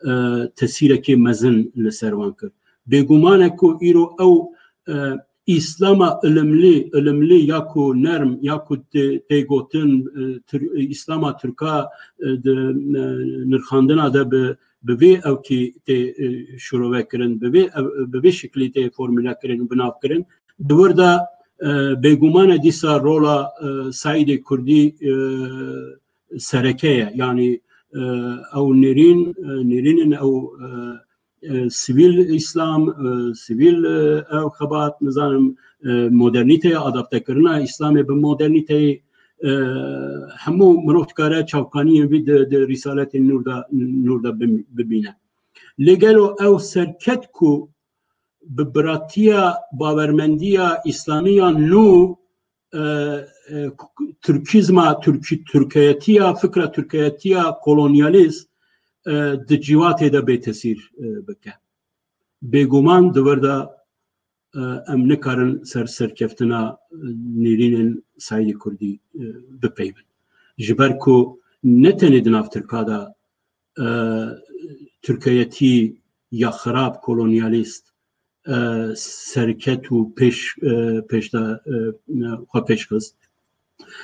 e, tesîrekê mezin li ser wan kir. Bêguman e ku îro ew, e, Îslama ilimlî, ilimlî ya ku nerm, ya ku tê, tê gotin, e, Tir-, Îslama Tirka, e, di, e, nirxandina de bi, bi vê ewkî tê, e, şirove kirin, bi vê ev-, bi vê şiklî tê formule kirin û binav kirin. Di wir de, e, bêguman e dîsa rola, e, Seîdê Kurdî, e, sereke ye. Yanî, e, ew nêrîn, e, nêrîn in, ew, e, e, sivîl îslam, e, sivîl, e, ew xebat, nizanim, e, modernîteye, adaptekirina îslamê bi modernîteyê, e, hemû mirov dikare çavkaniyên vî di, di Rîsaletên Nûr de, Nûr de bim-, bibîne. Lê gelo ew serket ku bi biratiya bawermendiya îslamiya nû, e, e, Tirkîzma, Tirkî-, Tirkeyetiya, fikra Tirkeyetiya kolonyalîst, e, di cîvatê de bê tesîr, e, bike. Bêguman di vir de, e, em nikarin ser serkeftina, e, nêrînên Seîdê Kurdî, e, bipeyvin. Ji ber ku ne tenê di nav Tirka de, e, Tirkeyetî ya xirab, kolonyalîst, e, serket û pêş, e, pêş de, e, xwe pêş xist.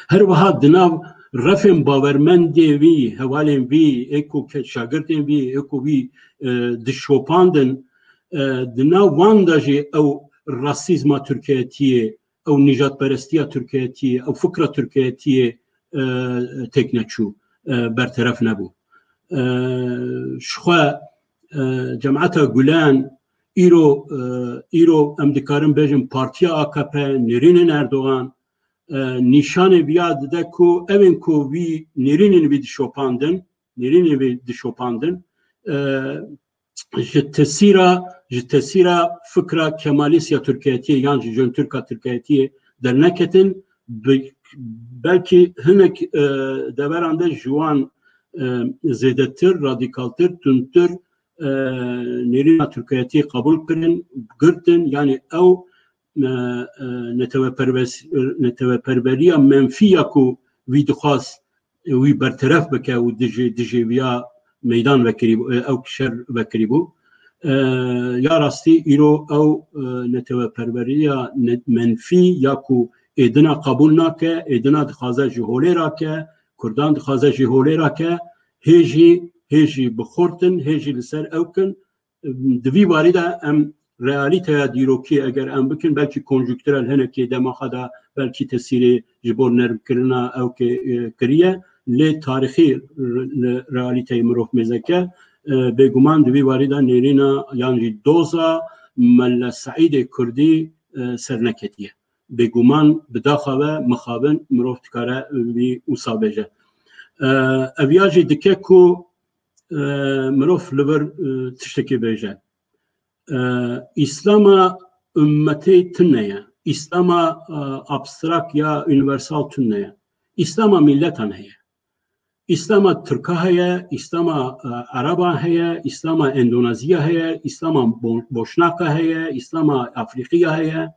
Her wiha di nav refên bawermendê wî, hevalên wî, ê ku ke-, şagirtên wî, ê ku wî, e, dişopandin, e, di nav wan de jî ew rasîzma Tirkiyetiyê, ew nîjadperestiya Tirkiyetiyê, ew fikra Tirkiyetiyê, e, têk neçû, e, berteref nebû. E, ji xwe, e, cemeta Gulen îro, e, îro em dikarin bêjin partiya A K P, nêrînên Erdogan, e, nîşanê viya dide ku evên ku wî nêrînên wî dişopandin, nêrînên wî dişopandin, e, ji tesîra, ji tesîra fikra Kemalîst ya Tirkiyetiyê yan jî Jön Tirka Tirkiyetiyê derneketin, bi-, belkî hinek, e, deveran de ji wan, e, zêdetir, radîkaltir, tundtir, e, nêrîna Tirkiyetiyê qebûl kirin, girtin, yanî ew, e, e, neteweperves-, neteweperveriya menfî ya ku wî dixwast wî berteref bike û dijî, dijî viya meydan vekirî bû, e, ew şer vekirî bû. E, ya rastî îro ew, e, neteweperweriya ne-, menfî ya ku êdina qebûl nake, êdina dixwaze ji holê rake, Kurdan dixwaze ji holê rake, hê jî, hê jî bi xortin, hê jî li ser ew kin, di vî warî de em realîteya dîrokî eger em bikin, belkî konjukturel hinekî dema xwe de belkî tesîrê ji bo nermkirina ew kê, e, kiriye, lê tarîxî re-, li realîteyê mirov mêzeke, e, bêguman di vî warî de nêrîna yan jî doza Mele Seîdê Kurdî, e, serneketiye. Bêguman bi daxa ve mixabin mirov dikare vî wisa bêje. E, ev ya jî dike ku, e, mirov li vir, e, tiştekê bêje. E, Îslama ummetê tune ye. Îslama, e, abstrakt ya universal tune ye. Îslama milletan heye. Îslama Tirka heye, Îslama, e, Ereba heye, Îslama Endoneziya heye, Îslama Bo-, Boşnaka heye, Îslama Afriqiya heye.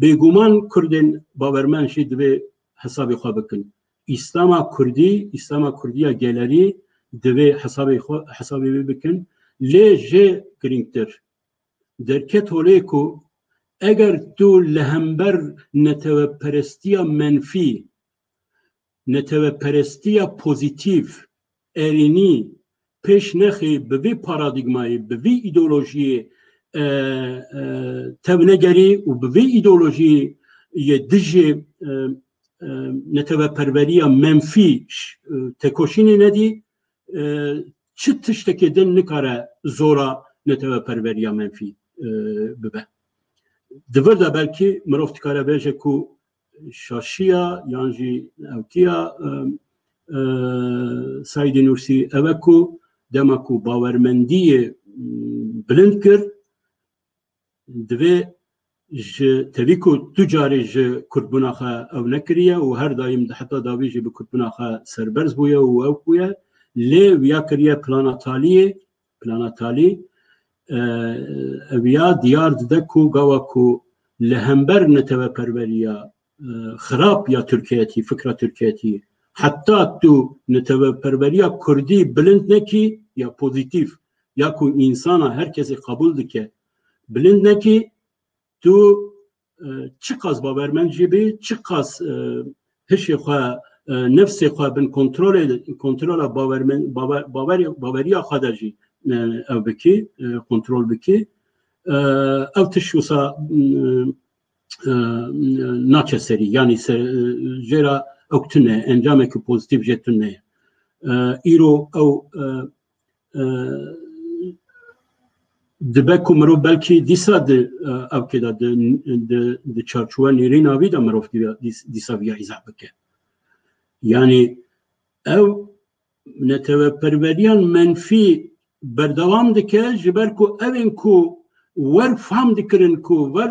Bêguman Kurdên bawermend jî divê hesabê xwe bikin. Îslama Kurdî, Îslama Kurdiya gelerî divê hesabê xwe, hesabê wê bikin. Lê jê girîngtir, derket holê ku eger tu li hember neteweperestiya menfî, neteweperestiya pozîtîf, erênî pêş nexî, bi vî paradîgmayê, bi vî îdeolojiyê, e, e, tevnegerî û bi vî îdeolojiyê dijî, e, e, neteweperweriya menfî ş-, e, tekoşînê nedî, e, çi tiştekê din nikare zora neteweperweriya menfî, e, bibe. Di vir de belkî mirov dikare bêje ku şaşiya yan jî ewkiya, e, e, Seîdê Nûrsî ev e ku dema ku bawermendiyê, m, bilind kir, divê ji tevî ku tu carê ji Kurdbûna xwe ew nekiriye û her daîm di heta dawî jî bi Kurdbûna xwe serberz bûye û ew bûye, lê wiya kiriye plana taliyê, plana talî, e, ew ya diyar dide ku gava ku li hember neteweperweriya, e, xirab ya Tirkiyetî, fikra Tirkiyetî, heta tu neteweperweriya Kurdî bilind nekî ya pozîtîf, ya ku însana her kesê qebûl dike, bilind nekî, tu, e, çiqas bawermend jî bî, çiqas, e, hişê xwe, e, nefsê xwe bin kontrolê, kontrola bawermen-, bawer-, bawer-, baweriya xwe de jî, e, ew bikî, e, kontrol bikî. E, ew tişt wisa, e, e, naçe serî, yanî ser, e, jê re ew tune, encameke pozîtîf jê tune ye. E, îro ew, e, e, dibe ku mirov belkî dîsa di, e, ewkê de di, di, di çarçowa nêrîna vî de mirov dî-, dîs-, dîsa viya îzah bike. Yanî ew neteweperweriyan menfî berdewam dike, ji ber ku ew ên ku wer fehm dikirin, ku wer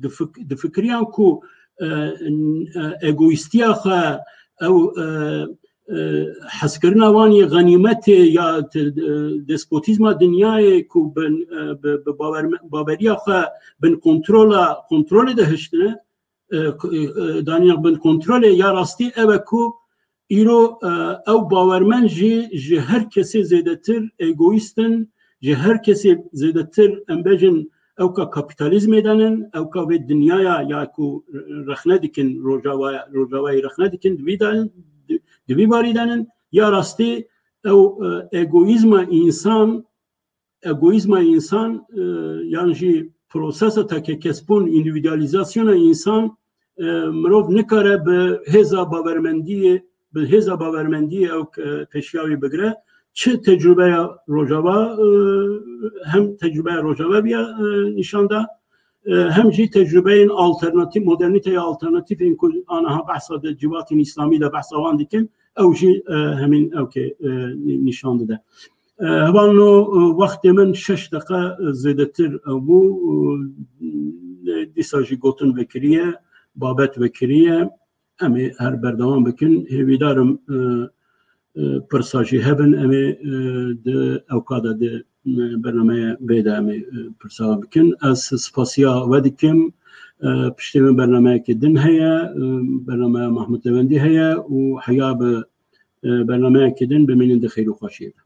difik-, difikiriyan ku, e, n-, e, egoîstiya xwe, ew, e, e, hezkirina wan yê xenîmetê ya te-, e, despotîzma dinyayê ku bin, e, bi, bi bawerme-, baweriya xwe bin kontrola, kontrolê de hiştine, e, ku, e, e, danîna bin kontrolê ya rastî ew e ku îro, e, ew bawermend jî ji her kesê zêdetir egoîst in, ji her kesê zêdetir, em bêjin, ew ka kapîtalîzmê de nin, ew ka vê dinyaya ya ku rexne dikin, Rojava, Rojavayê rexne dikin, di vî de, di, di vî barî de nin, ya rastî ew, e, egoîzma însan, egoîzma însan, e, yan jî prosesa tekekesbûn, îndîvîdûalîzasyona însan, e, mirov nikare bi hêza bawermendiyê, bi hêza bawermendiyê ew, e, pêşiya wî bigire. Çi tecrûbeya Rojava, e, hem tecrûbeya Rojava viya, e, nîşan da, e, hem jî tecrûbeyên alternatîf, modernîteya alternatîf ên ku aniha behsa di civatên îslamî de behsa wan dikin, ew jî, e, hemîn ew ke, e, nî-, nîşan dide. E, hevalno, e, wextê min şeş deqe, e, zêdetir, e, bû, e, dîsa jî gotin vekiriye, babet vekiriye. Em ê her berdewam bikin. Hêvîdar im, e, e, pirsa jî hebin. Em ê, e, di ewka de, di, e, bernameya vê de em ê, e, pirsa bikin. Ez spasiya we dikim. E, piştê min bernameyekê din heye, e, bernameya Mahmud Lewendî heye û heya bi, e, bernameyekê din bimînin di xêr û xweşiyê de.